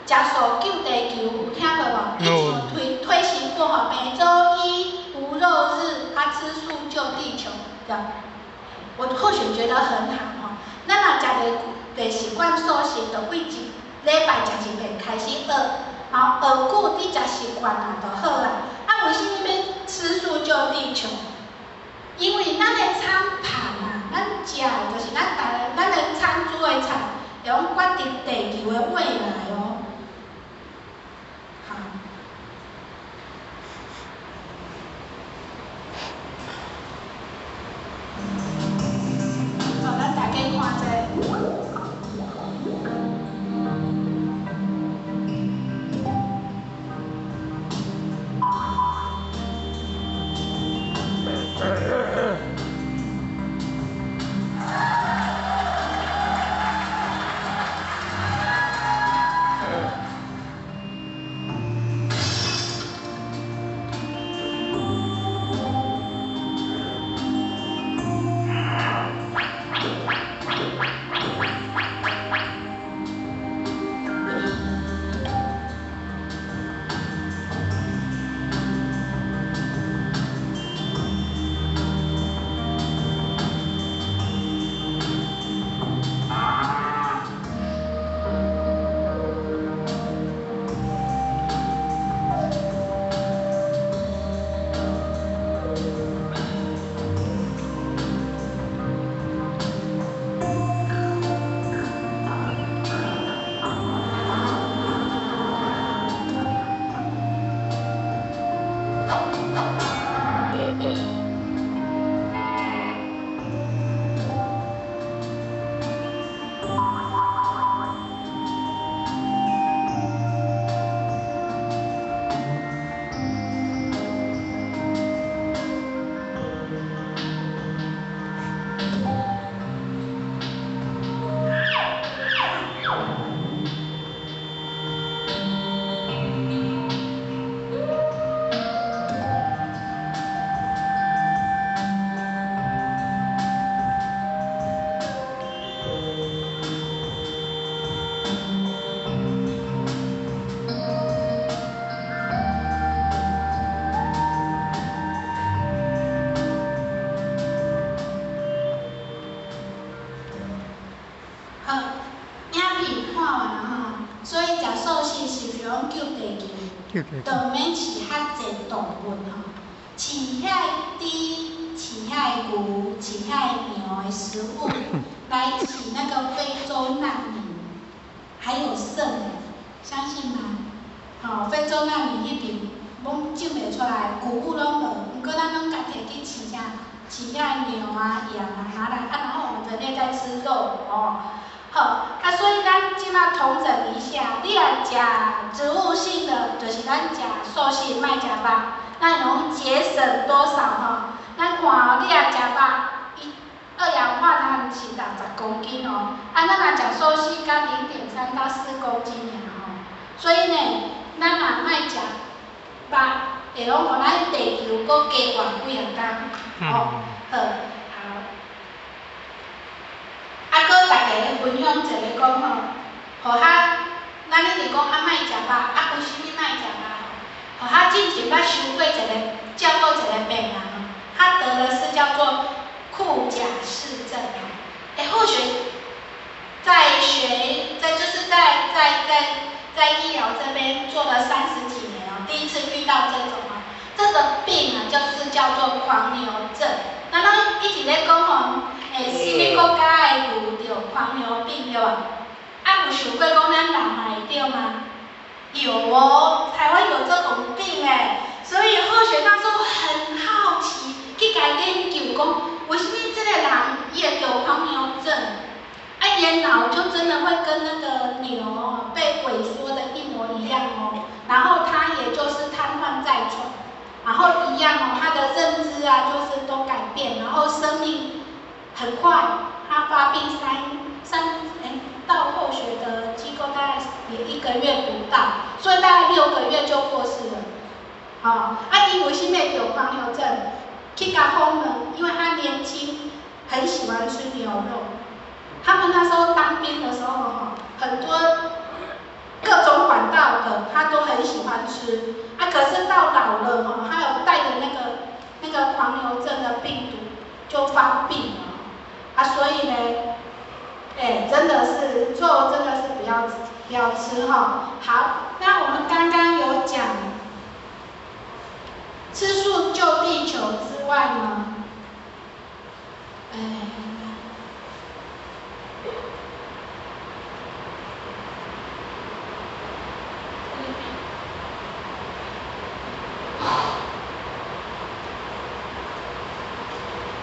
S2: 食素救地球，有聽過無？以前有推行過吼，每週一無肉日，啊，吃素救地球，這樣。我或許覺得很好吼，咱若食袂習慣素食，就對一禮拜食一遍開始學，吼，學久你食習慣啊，就好啊。啊，為啥物欲吃素救地球？因為咱的餐盤啊，咱食的就是咱台咱的餐桌的菜，會用決定地球的未來哦。好。好，咱大家看這個。好，影片看完了吼，所以食素食是毋是講救地球？就免飼較濟動物吼，飼遐個豬、飼遐個牛、飼遐個羊的食物，來飼那個非洲難民，還有剩的，相信嗎？吼，非洲難民彼邊攏種袂出來，穀物攏無，毋過咱攏共提去飼啥？飼遐牛啊、羊啊拿來，啊，然後我們人類在吃肉哦。好，啊，所以咱這擺統整一下，你若食植物性的，就是咱食素食，莫食肉，咱能節省多少吼？咱看哦，你若食肉，伊二氧化碳是60公斤哦，啊，咱若食素食，才0.3到4公斤爾吼。所以呢，咱若莫食肉，會攏予咱地球閣加活幾若工，哦，好。啊，閣大家分享一个講吼，予較，咱一直講啊，莫食肉，啊，為啥物莫食肉吼？予較進前捌收過一個照顧一個病人吼，他得的是叫做庫賈氏症吼。欸，或許在學，在就是在在在在醫療這邊做了30幾年哦，第一次遇到這種哦，這個病啊，就是叫做狂牛症。那咱一直咧講吼。欸，啥物國家的牛著狂牛病對無？啊，有想過講咱人嘛會著嗎？有哦，台灣有這種病欸，所以後學那時候很好奇，去共研究講，為啥物這個人伊會著狂牛症？啊，伊的腦就真的會跟那個牛被萎縮的一模一樣哦，然後他也就是癱瘓在床，然後一樣哦，他的認知啊就是都改變，然後生命很快，他他發病三三到後學的機構大概也一個月不到，所以大概6個月就過世了。哦，啊，伊為啥物會得狂牛症？去共訪問，因為他年輕，很喜歡吃牛肉。他們那時候當兵的時候，哈，很多各種管道的他都很喜歡吃。啊，可是到老了，哈，他有帶著那個狂牛症的病毒就發病了。啊，所以呢，哎，真的是肉真的是不要吃哈。好，那我們剛剛有講吃素救地球之外呢，哎，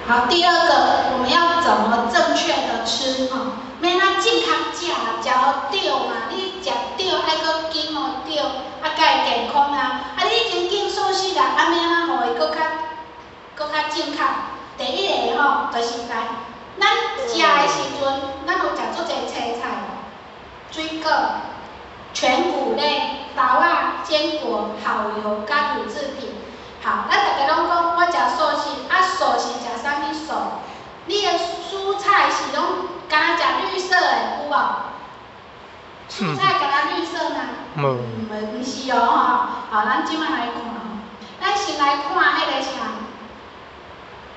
S2: 好，第二個我們要怎麼正確的吃哈？免啊正確食，食予對嘛？你食對愛閣緊予對，啊才會健康啊！啊，你已經進素食啦，啊，欲按怎予伊閣較正確？第一个吼，就是來，咱食的時陣，咱有食足濟青菜、水果、全穀類、豆仔、堅果、好油佮乳製品。好，咱逐家攏講我食素食，啊素是食啥物素？你的蔬菜是攏敢若食綠色的，有無？蔬菜敢若綠色嗎？
S3: 無。
S2: 毋是哦吼，好，咱這擺來看，咱先來看彼个啥？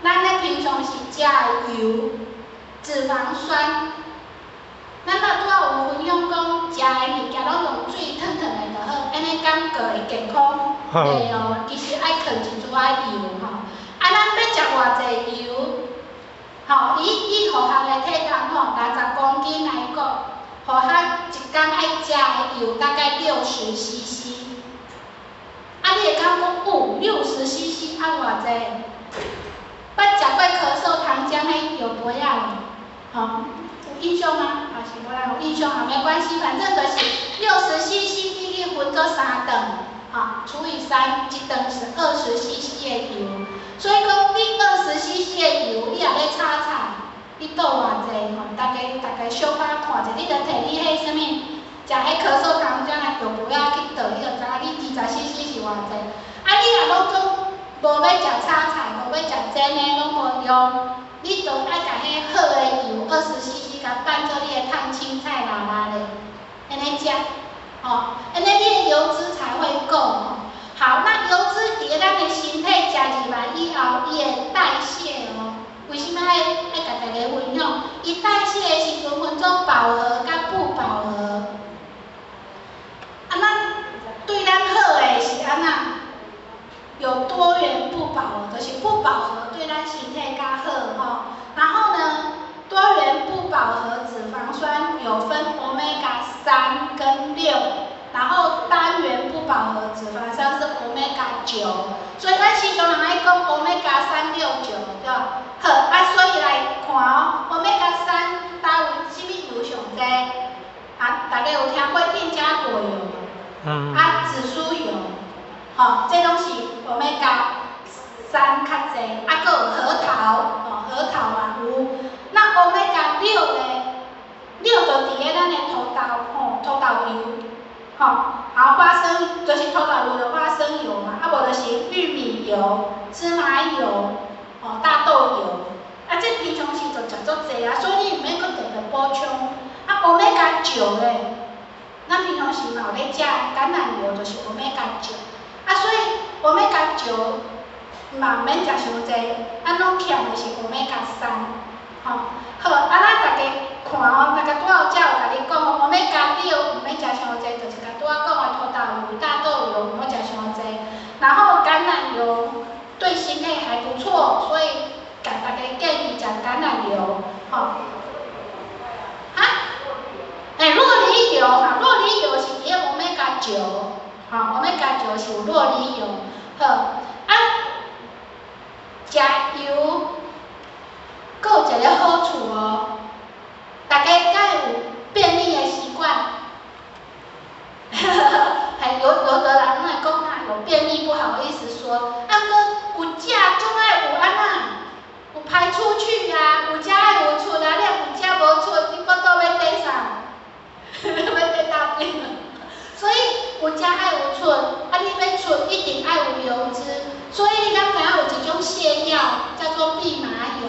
S2: 咱咧平常時食的油、脂肪酸，咱若拄仔有分享講，食的物件攏用水燙燙的就好，按呢感覺會健康。對哦，其實愛囥一撮仔油吼。啊，咱欲食偌濟油？吼，以予學校的體重吼，60公斤來講，予較一工愛食的油大概60 cc。啊，你會感覺講，哦，60 cc 啊偌濟？捌食過咳嗽糖漿彼藥杯仔無？吼，有印象嗎？啊是無人有印象啊，沒關係，反正就是60 cc，你去分做三頓，吼，除以三，一頓是20 cc 的油。所以講，你20 cc 的油，你若咧炒菜，你倒偌濟吼？大家小可看者，你著提你彼啥物，食彼咳嗽糖漿的藥杯仔去倒，你就知影你20 cc 是偌濟。啊，你若攏總無欲食炒菜，無欲食煎的，攏無用，你就愛共彼好的油20 cc，共拌做你的燙青菜啦啦咧，按呢食，吼，按呢你的油脂才會夠吼。好，那油脂佇咧咱的身體食入來以後，伊會代謝哦。為啥物愛共大家分享？伊代謝的時陣分做飽和佮不飽和。啊，咱對咱好的是按怎？有多元不飽和，就是不飽和對咱身體較好吼。然後呢，多元不飽和脂肪酸有分歐米伽3跟6，然後單元不飽和脂肪酸是歐米伽9，所以咱時常人愛講歐米伽3、6、9，對吧？好，啊，所以來看哦，歐米伽3佗位啥物油上濟？啊，大家有聽過印加果油無？啊，紫蘇油，吼，這攏是歐米伽3較濟，啊，閣有核桃，吼，核桃嘛有。那歐米伽6咧？6就佇咧咱的土豆，吼，土豆油，吼，啊，花生就是土豆油就花生油嘛，啊無就是玉米油、芝麻油，吼，大豆油。啊，這平常時就食足濟啊，所以你毋免閣特別補充。啊，歐米伽9咧，咱平常時嘛有咧食橄欖油，就是歐米伽9。啊，所以歐米伽9嘛毋免食傷濟，咱攏欠的是歐米伽3，吼。好，啊，咱大家看哦，大家拄仔有才有共你講哦，歐米伽6毋免食傷濟，就是共拄仔講的土豆油、大豆油毋好食傷濟。然後橄欖油對身體還不錯，所以共大家建議食橄欖油，吼。哈？欸，酪梨油哈，酪梨油是佇咧歐米伽9，吼，歐米伽9是有酪梨油，好，啊，食油，閣有一個好處哦，大家敢會有便秘的習慣？還有的人來講啊，有便秘不好意思說，啊，閣有食總愛有按怎，有排出去啊，有食愛有出啊，你若有有食愛有出，啊，你欲出一定愛有油脂，所以你敢知影有一種瀉藥叫做蓖麻油？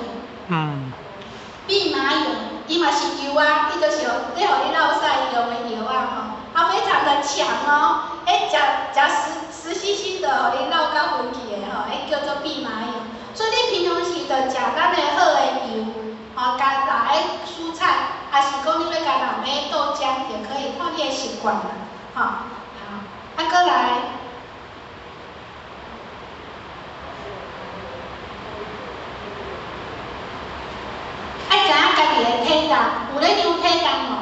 S2: 蓖麻油，伊嘛是油啊，伊就是咧予你落屎用的藥啊吼，啊非常的強哦，彼食食濕濕兮兮就予你落到昏去的吼，彼叫做蓖麻油。所以你平常時就食咱的好的油，吼，加落彼蔬菜，抑是講你欲共人買豆漿也可以，看你的習慣啦，吼。好，啊，閣來。愛知影家己的體重，有咧量體重無？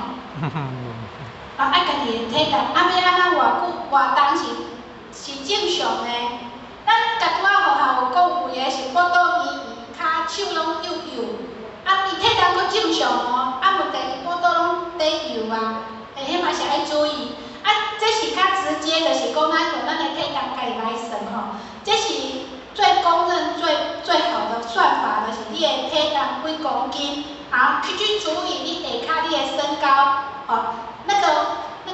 S2: 啊，愛家己的體重，啊，欲按怎偌久活動是正常的。咱拄仔學校有講，有的是腹肚圓圓，跤手攏幼幼，啊，伊體重閣正常哦，啊，問題伊腹肚攏底幼啊，欸，彼嘛是愛注意。啊，這是較直接，就是講咱用咱的體重家己來算吼，這是最公認最最好的算法，就是你的體重幾公斤，啊，去除以你下跤你的身高，哦，那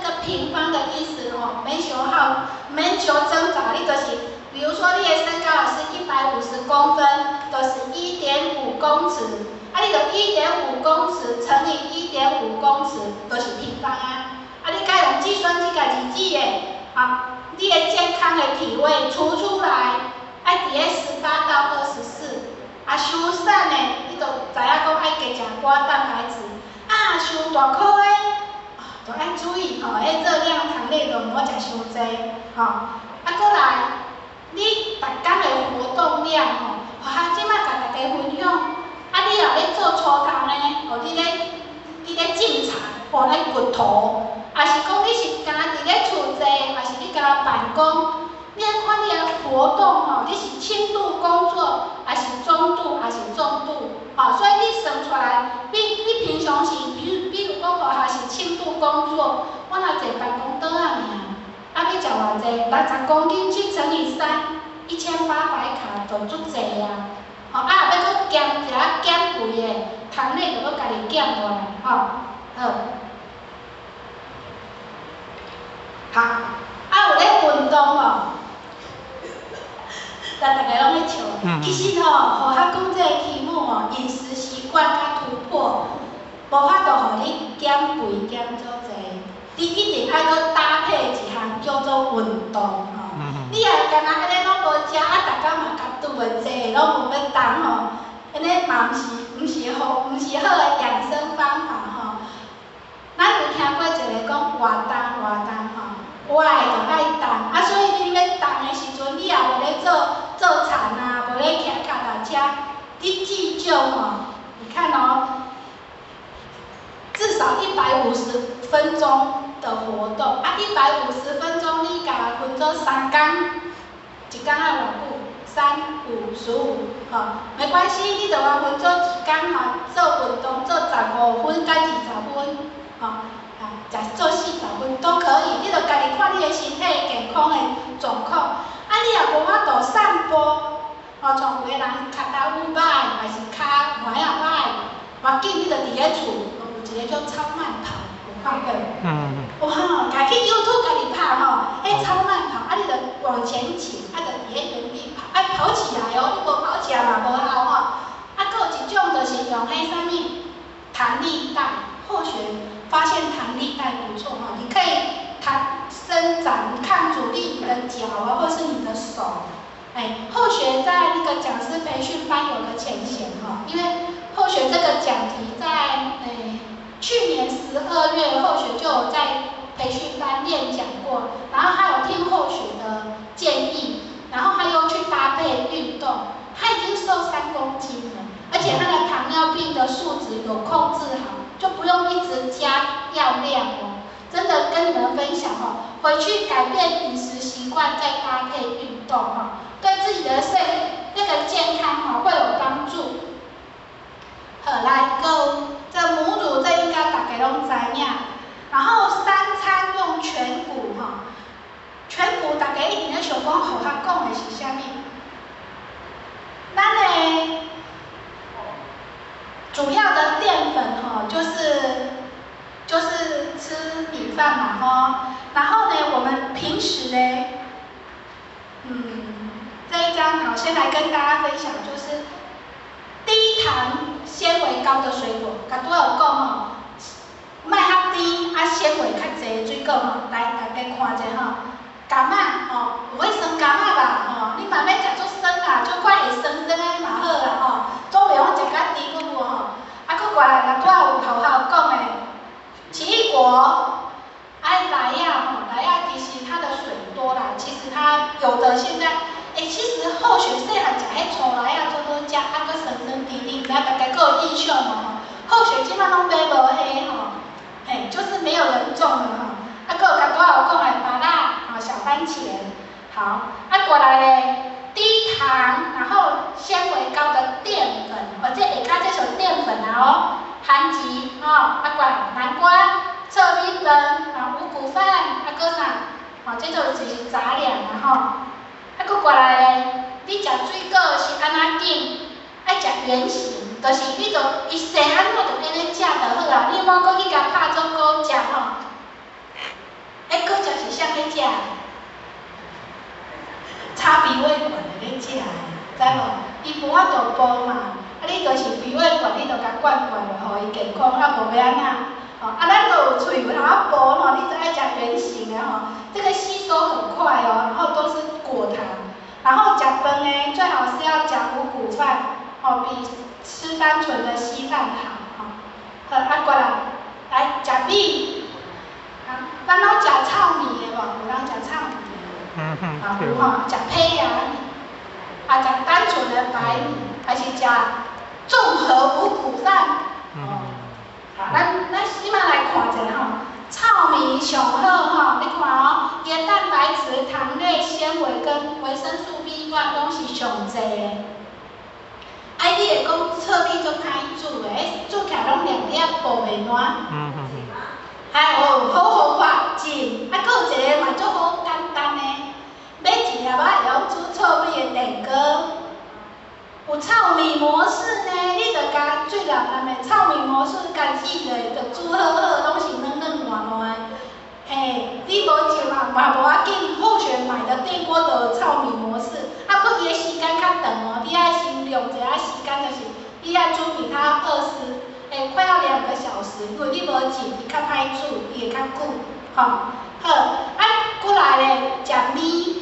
S2: 個平方的意思吼，免傷好，免傷掙扎，你就是，比如說你的身高是150公分，就是1.5公尺，啊，你就1.5公尺乘以1.5公尺，就是平方啊。啊，你該用計算機共日子的，啊，你的健康的體位除出來，愛佇咧18到24，啊，傷瘦的，你就知影講愛加食寡蛋白質，啊，傷大顆的，就愛注意吼，彼熱量糖類就毋好食傷濟，吼。啊，閣來，你逐工的活動量吼，學校這擺共大家分享，啊，你若咧做鋤頭呢，哦，你咧種田，哦，咧掘土。抑是講你是干焦佇咧厝坐，抑是你干焦辦公，你愛看你的活動吼，你是輕度工作，抑是中度，抑是重度，吼，所以你算出來，你平常時，比如講學校是輕度工作，我若坐辦公桌仔爾，啊，欲食偌濟，60公斤7乘以3，1800卡就足濟啊，吼，啊，若欲閣減一下減肥的，糖類就閣家己減落來，吼，好。好，啊有咧運動無？咱逐家攏咧笑。其實吼，學校講這個題目吼，飲食習慣佮突破，無法度予你減肥減足濟，你一定愛閣搭配一項叫做運動吼。你若干焦按呢攏無食，啊，逐工嘛共拄袂坐，攏無欲動吼，按呢嘛毋是好，毋是好的養生方法吼。咱有聽過一个講活動活動吼，活的就愛動，啊，所以你欲動的時陣，你也無咧做做田啊，無咧騎腳踏車，你至少吼，你看哦，至少150分鐘的活動，啊，150分鐘你共分做三工，一工愛偌久？3、5、15，吼，沒關係，你就話分做一工吼，做運動做15分到20分，吼，啊，做40分都可以，你就家己看你的身體健康的狀況。啊，你若無法度散步，吼，像有的人跤踏有歹，還是跤踝仔歹，無要緊，你就佇咧厝，有一个叫超慢跑，有看過無？哇，家去 YouTube 家己拍吼，彼超慢跑，啊，你就往前傾，啊，就佇咧原地跑，愛跑起來哦，你無跑起來嘛無效吼。啊，閣有一種就是用彼啥物彈力帶，後學發現彈力帶不錯吼，你可以彈伸展抗阻力，你的腳啊，或是你的手。哎，後學在那個講師培訓班有個淺顯吼，因為後學這個講題在去年12月，後學就有在培訓班練講過，然後他有聽後學的建議，然後他又去搭配運動，他已經瘦3公斤了，而且他的糖尿病的數值有控制好，就不用一直加藥量哦。真的跟你們分享哦，回去改變飲食習慣，再搭配運動哈，對自己的身那個健康哈會有幫助。好，來各這母乳這應該大家攏知影。然後三餐用全穀哈，全穀大家一定咧想講，學校講的是啥物？咱的主要的澱粉吼，就是吃米飯嘛吼。然後呢，我們平時呢，這一張好，先來跟大家分享，就是低糖纖維高的水果，剛拄有講吼，莫較甜啊，纖維較濟的水果吼，來大家看者吼，柑仔吼，有愛酸柑仔吧吼，你嘛欲食足酸啦，足快會酸酸的嘛好啦吼，總袂講食較甜閣有吼。啊，閣過來，若拄仔有學校講的奇異果，啊梨仔吼，梨仔其實它的水多啦，其實它有的現在，欸，其實後學細漢食彼粗梨仔足好食，啊閣酸酸甜甜，毋知大家閣有印象無吼？後學這擺攏買無彼吼，嘿，就是沒有人種了吼。啊，閣有剛拄仔有講的芭樂，吼，小番茄，好，啊過來咧，低糖，然後纖維高的澱粉，哦，這下跤這屬澱粉啊哦，番薯，吼，啊過來南瓜、糙米飯，啊五穀飯，啊閣啥，吼，這就是雜糧啊吼。啊，閣過來咧，你食水果是按怎揀？愛食圓形，就是你就伊生按怎就按呢食就好啊，你莫閣去共拍做果汁吼。彼果汁是啥咧食？插鼻胃管的咧食的，知無？伊無法度剝嘛，啊你就是鼻胃管，你就共灌灌落，予伊健康，啊無欲按怎？吼，啊咱都有喙有通仔剝吼，你就愛食圓形的吼，這個吸收很快哦，然後都是果糖，然後食飯呢，最好是要食五穀飯，哦，比吃單純的稀飯好，吼。好，啊過來，來食米，啊，咱攏食糙米的無？有人食糙米的無？啊有吼，食胚芽米，啊食單純的白米，還是食綜合五穀飯？哦，好，咱這擺來看一下吼，糙米上好吼，你看哦，伊的蛋白質、糖類、纖維跟維生素 B 群攏是上濟的。啊，你會講糙米足歹煮的，彼煮起來攏黏黏薄袂爛。還有好方法浸，啊，閣有一個嘛足好簡單的，買一粒仔會曉煮糙米的電鍋。有糙米模式呢，你就共水淋淋的糙米模式共煮落，就煮好好，攏是軟軟爛爛的。嘿，你無浸嘛嘛無要緊，好學買的電鍋都有糙米模式，啊，閣伊的時間較長哦，你愛先量一下時間，就是你愛準備它20，欸，快要2個小時，因為你無浸，伊較歹煮，伊會較久，吼。好，啊，過來咧，食麵，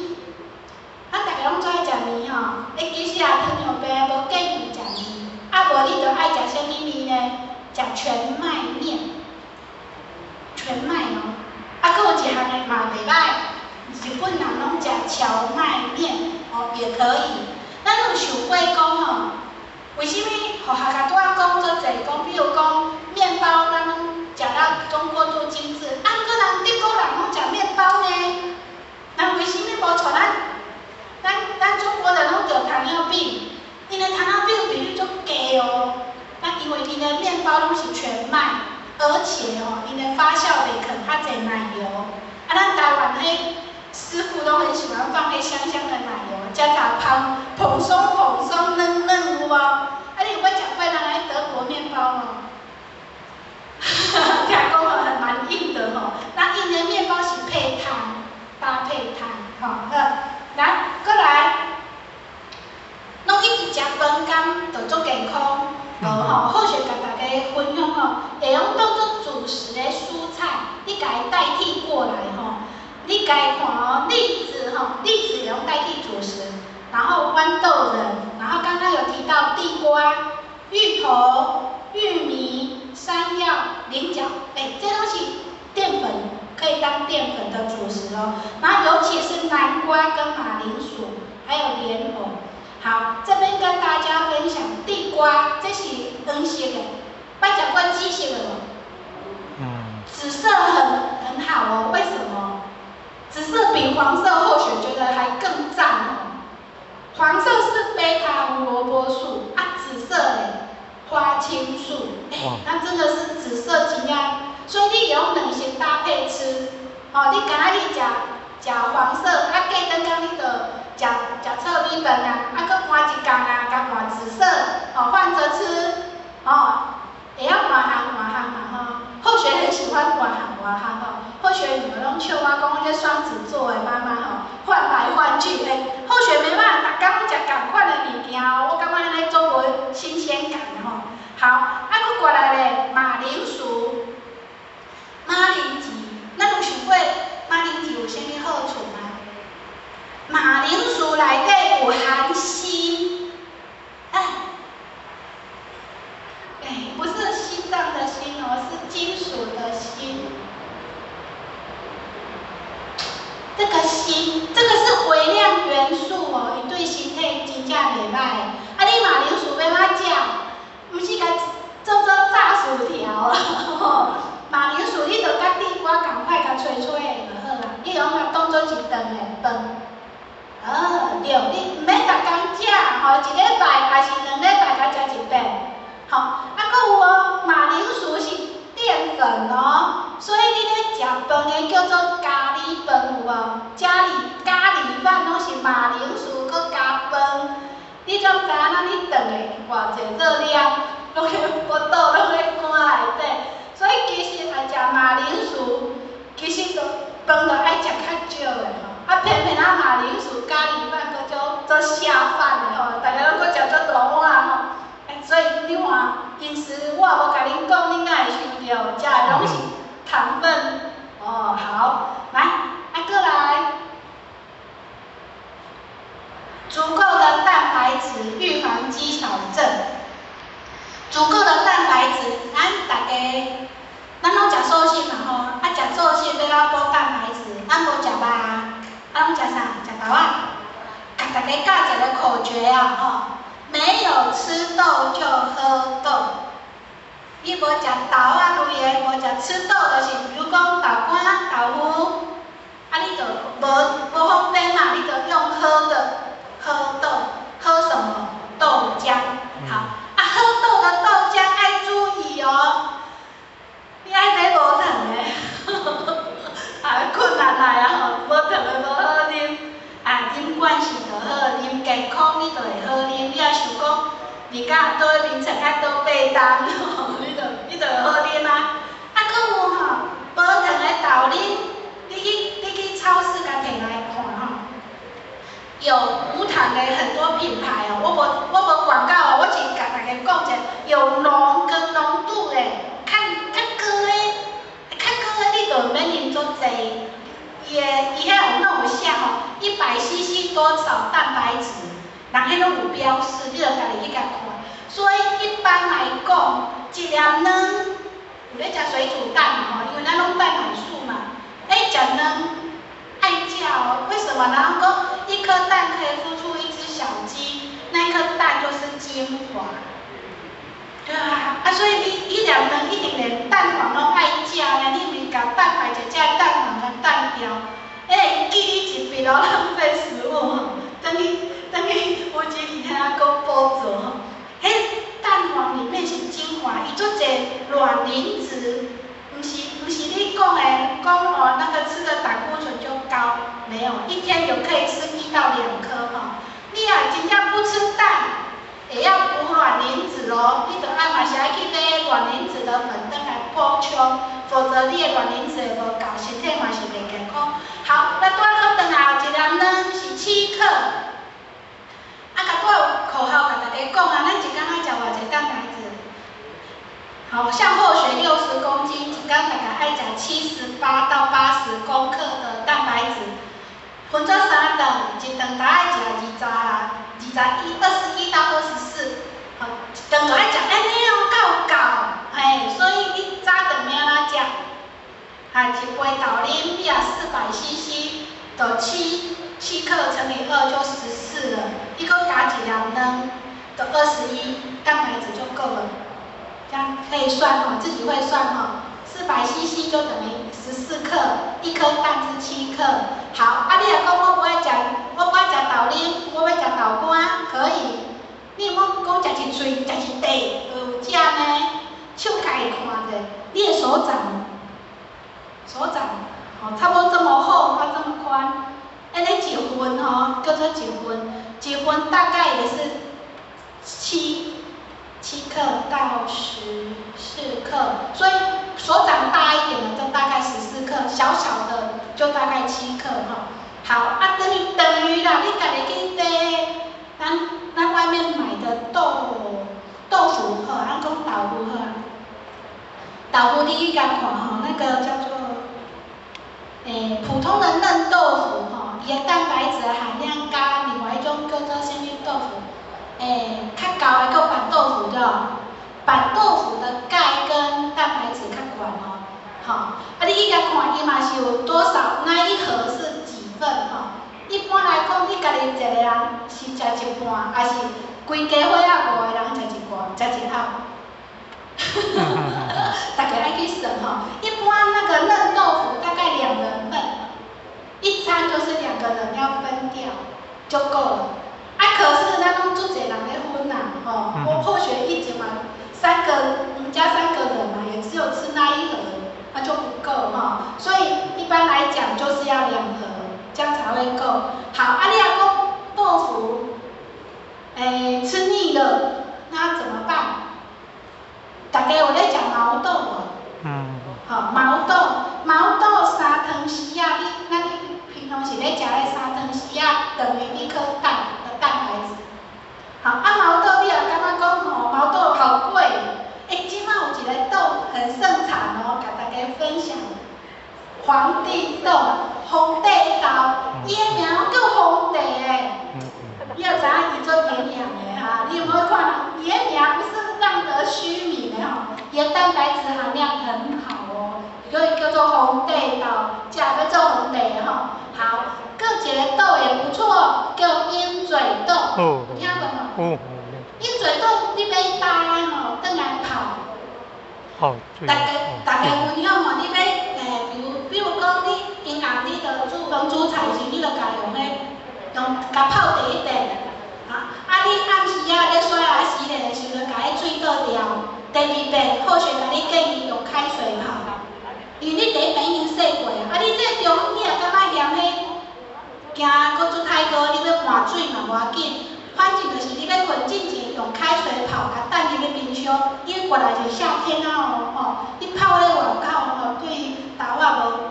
S2: 咱逐家攏做愛食麵吼，欸，其實啊，糖尿病無建議食麵，啊無你就愛食啥物麵呢？食全麥麵，全麥哦。啊，閣有一項的嘛袂歹，日本人攏食蕎麥麵，哦，也可以。咱有想過講吼，為啥物學校較拄仔講足濟講，比如講麵包，咱攏食了中過度精緻，啊，毋過人德國人攏食麵包呢？人為啥物無像咱？咱中國人攏得糖尿病，𪜶的糖尿病比率足低哦。那因為𪜶的麵包攏是全麥，而且哦，𪜶的發酵袂囥較濟奶油。啊，咱台灣彼師傅攏很喜歡放彼香香的奶油，食甲蓬蓬鬆蓬鬆軟軟有無？啊，你有捌食過人來德國麵包無？聽講吼還蠻硬的吼。那𪜶的麵包是配湯，搭配湯，吼好。來，過來，攏一直食飯敢就足健康？無吼，好勢共大家分享吼，會用當做主食的蔬菜，你共伊代替過來吼。你共伊看哦，栗子吼，栗子會用代替主食，然後豌豆仁，然後剛剛有提到地瓜、芋頭、玉米、山藥、菱角，欸，這攏是澱粉，可以當澱粉的主食哦。然後尤其是南瓜跟馬鈴薯，還有蓮藕。好，這邊跟大家分享地瓜，這是黃色的，捌食過紫色的無？紫色很好哦，為什麼？紫色比黃色候選覺得還更讚哦。黃色是貝塔胡蘿蔔素啊，紫色嘞花青素，欸，那真的是紫色真正，所以你用兩色搭配吃，哦，你今仔日食食黃色，啊，過轉工你就食食糙米飯啊，啊，閣換一工啊，共換紫色，哦，換著吃，哦，會曉換項換項嘛吼。後學很喜歡換項換項吼，後學女兒攏笑我講我這雙子座的。馬鈴薯、馬鈴薯，咱有想過馬鈴薯有啥物好處嗎？馬鈴薯內底有含鋅，哎，哎，不是心臟的心哦，是金屬的鋅。這個鋅，這個是微量元素哦，伊對身體真正袂䆀。啊，你馬鈴薯欲按怎食？毋是共做做炸薯條啊！馬鈴薯你著佮地瓜仝款共炊炊的就好啊，你會用共當做一頓的飯。哦，對，你毋免逐工食吼，一禮拜抑是2禮拜才食一遍。吼，啊，閣有哦，馬鈴薯是澱粉哦，所以你咧食飯的叫做咖喱飯有無？咖喱咖喱飯攏是馬鈴薯閣加飯，你怎知影咱彼頓的偌濟熱量，攏咧腹肚攏咧肝內底，所以其實愛食馬鈴薯，其實就飯就愛食較少的吼。啊，偏偏啊馬鈴薯咖喱飯閣做做下飯的吼，大家攏閣食足大碗吼。所以你看，飲食我也無共恁講，恁敢會想著，食的攏是糖分。哦，好，來，啊，閣來，足夠的蛋白質預防肌少症。足夠的蛋白質，咱大家，咱攏食素食嘛吼，啊，食素食欲按怎補蛋白質？咱無食肉，啊，攏食啥？食豆仔。共大家教一个口訣啊吼，沒有吃豆就喝豆。你無食豆仔類的，無食吃豆，就是比如講豆乾、豆腐，啊，你就無無方便嘛，你就用喝的，喝豆，喝什麼？豆漿。好，啊，喝豆的豆漿愛注意哦，你愛買無糖的，啊，困難來啊吼，無糖的無好啉，啊，啉慣勢就好，啉健康你就會好啉。你若想講，日甲倒眠床愛倒8冬，你就會好啉啊。啊，閣有吼，無糖的豆奶，你去超市共提來看吼，有無糖的很多品牌哦，我無廣告哦，我是共大家講者，有濃跟濃度的，較較高的，較高的你就毋免啉足濟，伊的伊遐有攏有寫吼，100 CC 多少蛋白質，人彼攏有標示，你著家己去共看。所以一般來講，一粒卵，有咧食水煮蛋吼，因為咱攏蛋奶素嘛，欸，食卵愛食哦，為什麼？人講一顆蛋可以孵出一隻小雞，那顆蛋就是精華，對啊，啊，所以你彼粒卵一定連蛋黃攏愛食呢，你毋是共蛋白質食蛋黃共蛋掉，欸，記你一筆哦，浪費食物吼，等於等於有錢佇遐閣補做吼，彼蛋黃裡面是精華，伊足濟卵磷脂，毋是你講的講哦，那個吃的膽固醇就高，沒有，一天有可以吃1到2顆吼。你若真正不吃蛋，也要補卵磷脂哦，你著愛嘛是愛去買卵磷脂的粉轉來補充，否則你的卵磷脂會無夠，身體嘛是袂健康。好，咱拄仔閣轉來一粒卵是7克，啊，共拄仔有口號共大家講啊，咱一工愛食偌濟蛋白質？好像後學60公斤，一工大概愛食78到80公克的蛋白質，分做三頓，一頓大概食二十、21、21到24，好，一頓就愛食按呢哦，夠夠，嘿，所以你早頓欲按怎食？啊，一杯豆奶，你若400 CC，就7克乘以2就14了，你閣加一粒卵，就21，蛋白質就夠了。這樣可以算吼，自己會算吼，400 CC 就等於14克，一顆蛋是7克。好，啊，你若講我無愛食，我無愛食豆奶，我欲食豆乾，可以。你毋好講食一喙，食一塊，有食呢？手共伊看者，你的手掌，手掌，吼，差不多這麼厚，啊這麼寬，按呢一份吼，叫做一份，一份大概也是7克到14克，所以手掌大一點的就大概14克，小小的就大概七克哈。好，啊等於啦，你家己去買，咱外面買的豆腐好，咱講豆腐好。豆腐你去共看吼，那個叫做，普通的嫩豆腐吼，伊的蛋白質含量佮另外一種叫做啥物豆腐，較厚的叫板豆腐對無？板豆腐的鈣跟蛋白質較懸哦，吼，啊你去共看，伊嘛是有多少，那一盒是幾份吼？一般來講，你家己一個人是食一半，抑是規家伙仔五個人食一半，食一盒？大家愛去算吼。一般那個嫩豆腐大概兩人份，一餐就是兩個人要分掉就夠了。啊，可是咱攏足濟人咧分啦，吼，我後學一節嘛，三個，我們家三個人嘛，也只有吃那一盒，那就不夠哈。所以一般來講就是要兩盒，這樣才會夠。好，啊，你若講豆腐，吃膩了，那怎麼辦？大家有咧食毛豆無？好，毛豆，毛豆3湯匙仔，你咱平常時咧食的3湯匙仔，等於一顆蛋的蛋白質。好，啊毛豆你也感覺講吼，毛豆好貴，這擺有一個豆很盛產哦，共大家分享。皇帝豆，皇帝豆，伊的名叫皇帝的，你也知影伊做營養的哈？你有無看？伊的名不是浪得虛名的吼，伊的蛋白質含量很好哦，所以叫做皇帝豆，食欲做皇帝的吼。好，閣一個豆也不錯，叫鷹嘴豆，有聽過無？鷹嘴豆你買焦吼，轉來泡。大家大家分享吼，你欲比如講你銀行你著煮飯煮菜時，你著共用彼用共泡第一遍，啊，啊你暗時仔咧刷牙洗臉的時陣，共彼水倒掉。第二遍，後學共你建議用開水泡，因為你第一遍已經洗過啊，啊你這中你也感覺嫌彼驚閣煮太高，你欲換水嘛無要緊，反正就是你欲睏進前用開水泡，共等入去冰箱，因為過來就夏天啊哦，吼，你泡咧外口吼，對豆仔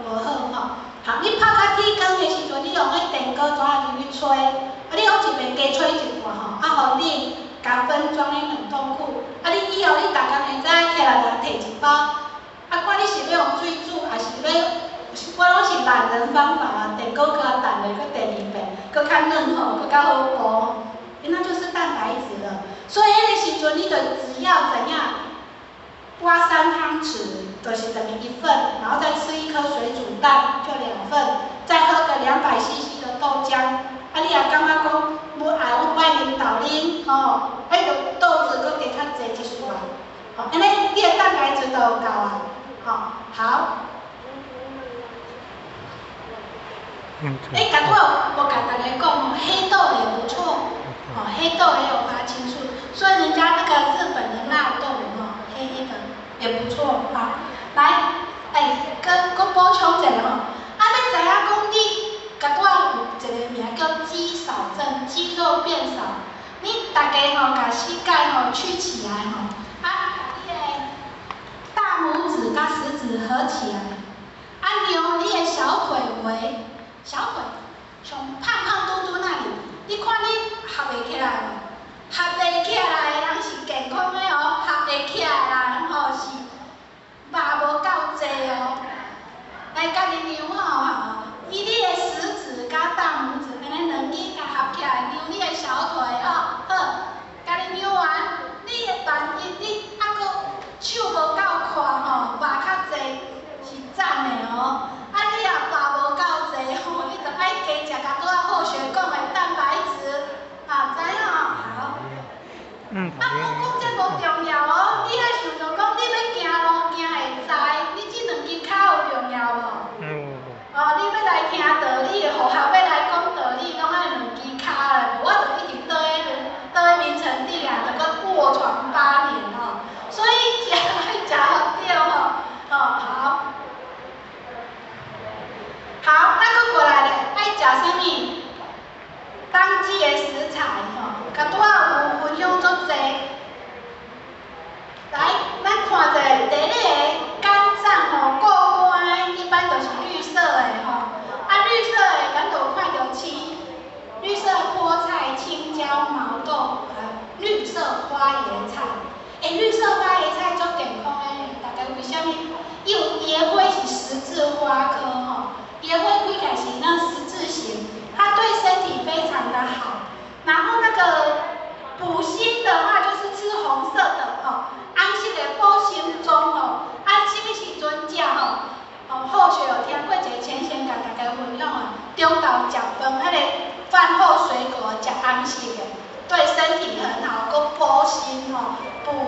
S2: 無好吼。好，你泡較天光的時陣，你用彼電鍋紙入去吹，啊你用一遍加吹一半吼，啊予冷，共分裝佇冷凍庫。啊你以後你逐工會早起來就提一包，啊看你是欲用水煮，抑是欲，我攏是懶人方法啊，電鍋閣燉落閣第二遍，閣較嫩吼，閣較好補。那就是蛋白質了。所以彼個時陣，你就只要怎樣，挖3湯匙，就是等於一份，然後再吃一顆水煮蛋，就兩份，再喝個200 cc 的豆漿。啊，你也感覺講，無愛我愛啉豆奶，吼，彼個豆子閣加較濟一絲啊，吼，按呢你的蛋白質就有夠啊，吼，好。剛拄我共大家講哦，黑豆也不錯，哦，黑豆也有花青素，所以人家那個日本的納豆吼，黑黑的也不錯，好，來，閣閣補充一下吼，啊，欲知影講你，剛拄有一個名叫肌少症，肌肉變少，你大家吼，共膝蓋吼屈起來吼，啊，你的大拇指佮食指合起來，啊，量你的小腿圍。小腿，上胖胖嘟嘟那裡，你看你合會起來無？合袂起來的人是健康的哦，合會起來的人吼是肉無夠濟哦。來，家己量吼，以你的食指佮大拇指，按呢兩支共合起來，量你的小腿吼，好，家己量完，你的萬一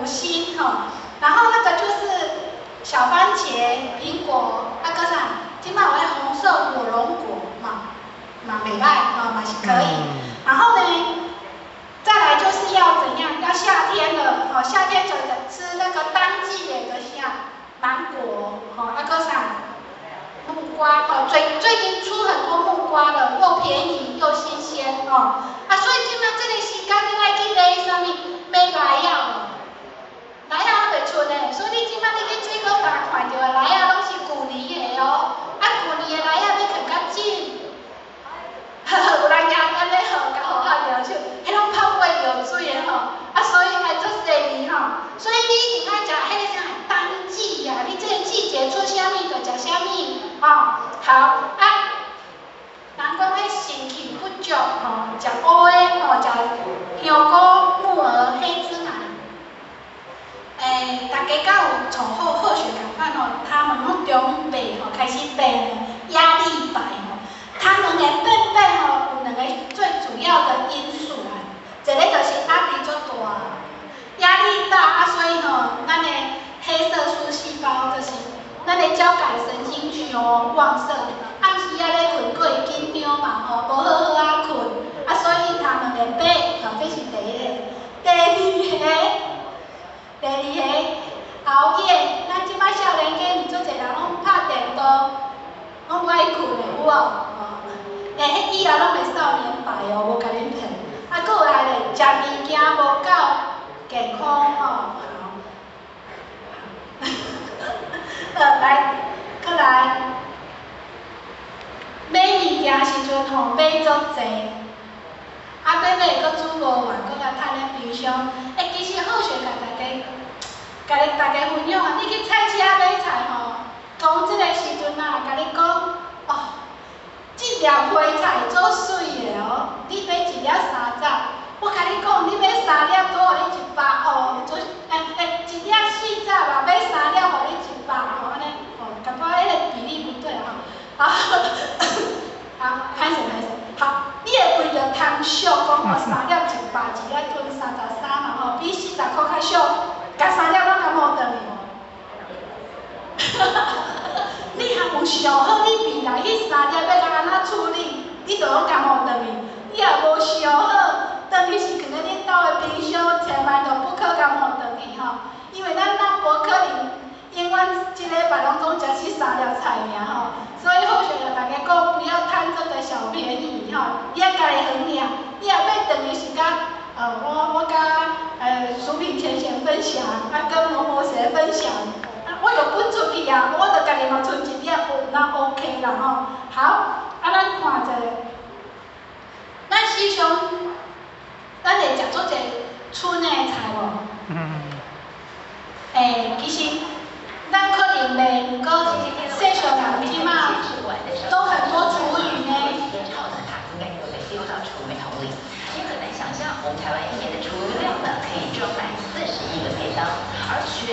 S2: 心吼。然後那個就是小番茄、蘋果，啊閣啥？這擺有彼紅色火龍果嘛，嘛袂䆀吼，嘛是可以。然後呢，再來就是要怎樣？要夏天了，吼，夏天就吃那個當季的啥芒果，吼，啊閣啥？木瓜，吼，最近出很多木瓜了，又便宜又新鮮，吼。啊，所以這擺這個時間你愛去買啥物？買梨仔無？梨仔猶未出呢，所以你這擺你去水果檔看著的梨仔攏是舊年的哦，啊，舊年的梨仔欲囥較久，有人舉按呢吼，共予拍搖手，彼攏泡過藥水的吼，啊，所以愛足細膩吼，所以你一定愛食彼個啥當季啊，你這個季節出啥物就食啥物，吼，好啊。人講彼腎氣不足吼，食烏的吼，食香菇、木耳、黑芝麻。欸，大家敢有像好好學仝款吼，他們攏中白吼開始變壓力白吼，他們的變白吼有兩個最主要的因素啊，一個就是壓力足大，壓力大啊，所以吼，咱的黑色素細胞就是咱的交感神經傷旺盛，暗時仔咧睏閣會緊張嘛吼，無好好仔睏，啊，所以他們會白，吼，這是第一個。第二个，第二個熬夜，咱這擺少年家毋足濟人攏拍電動，攏無愛睏的有無？吼，欸，彼以後攏會少年白哦，無共恁騙。啊，閣來咧，食物件無夠健康吼，好。好，來，閣來，買物件時陣吼買足濟，啊買買閣煮無完，閣共囥咧冰箱。欸，其實好學共大家，共大家分享啊！你去菜市仔買菜吼，當這個時陣啊，共你講，哦，這粒花菜足媠的哦，你買一粒30，我共你講，你買三粒，閣予你100哦，做欸欸，一粒40嘛，買三粒予你100吼，按呢，吼，感覺彼個比例不對吼，好，好，歹勢歹勢，好，你會為著貪俗講哦，三粒100，一粒賰33嘛吼，比40箍較俗，共三粒攏共予轉去無？哈哈哈！你若有想好，你未來彼三粒欲共按怎處理，你就攏共予轉去。你若無想好，轉去是囥咧恁兜的冰箱，千萬就不可共予轉去吼。因為咱咱無可能永遠一禮拜攏總食這三粒菜爾吼。所以好想共大家講，不要貪這個小便宜吼，你愛家己衡量。你若欲轉去是佮，我佮薯餅淺淺分享，啊跟某某誰分享，啊我就分出去啊，我就家己嘛賰一粒，那 OK 啦吼。好，啊咱看者，咱時常，咱會食足濟春的菜無？嗯。欸，其實咱可能袂，毋過世上人這馬都很多廚餘呢。
S4: 你很難想象，我們台灣一年的廚餘量呢，可以裝滿40億個便當，而全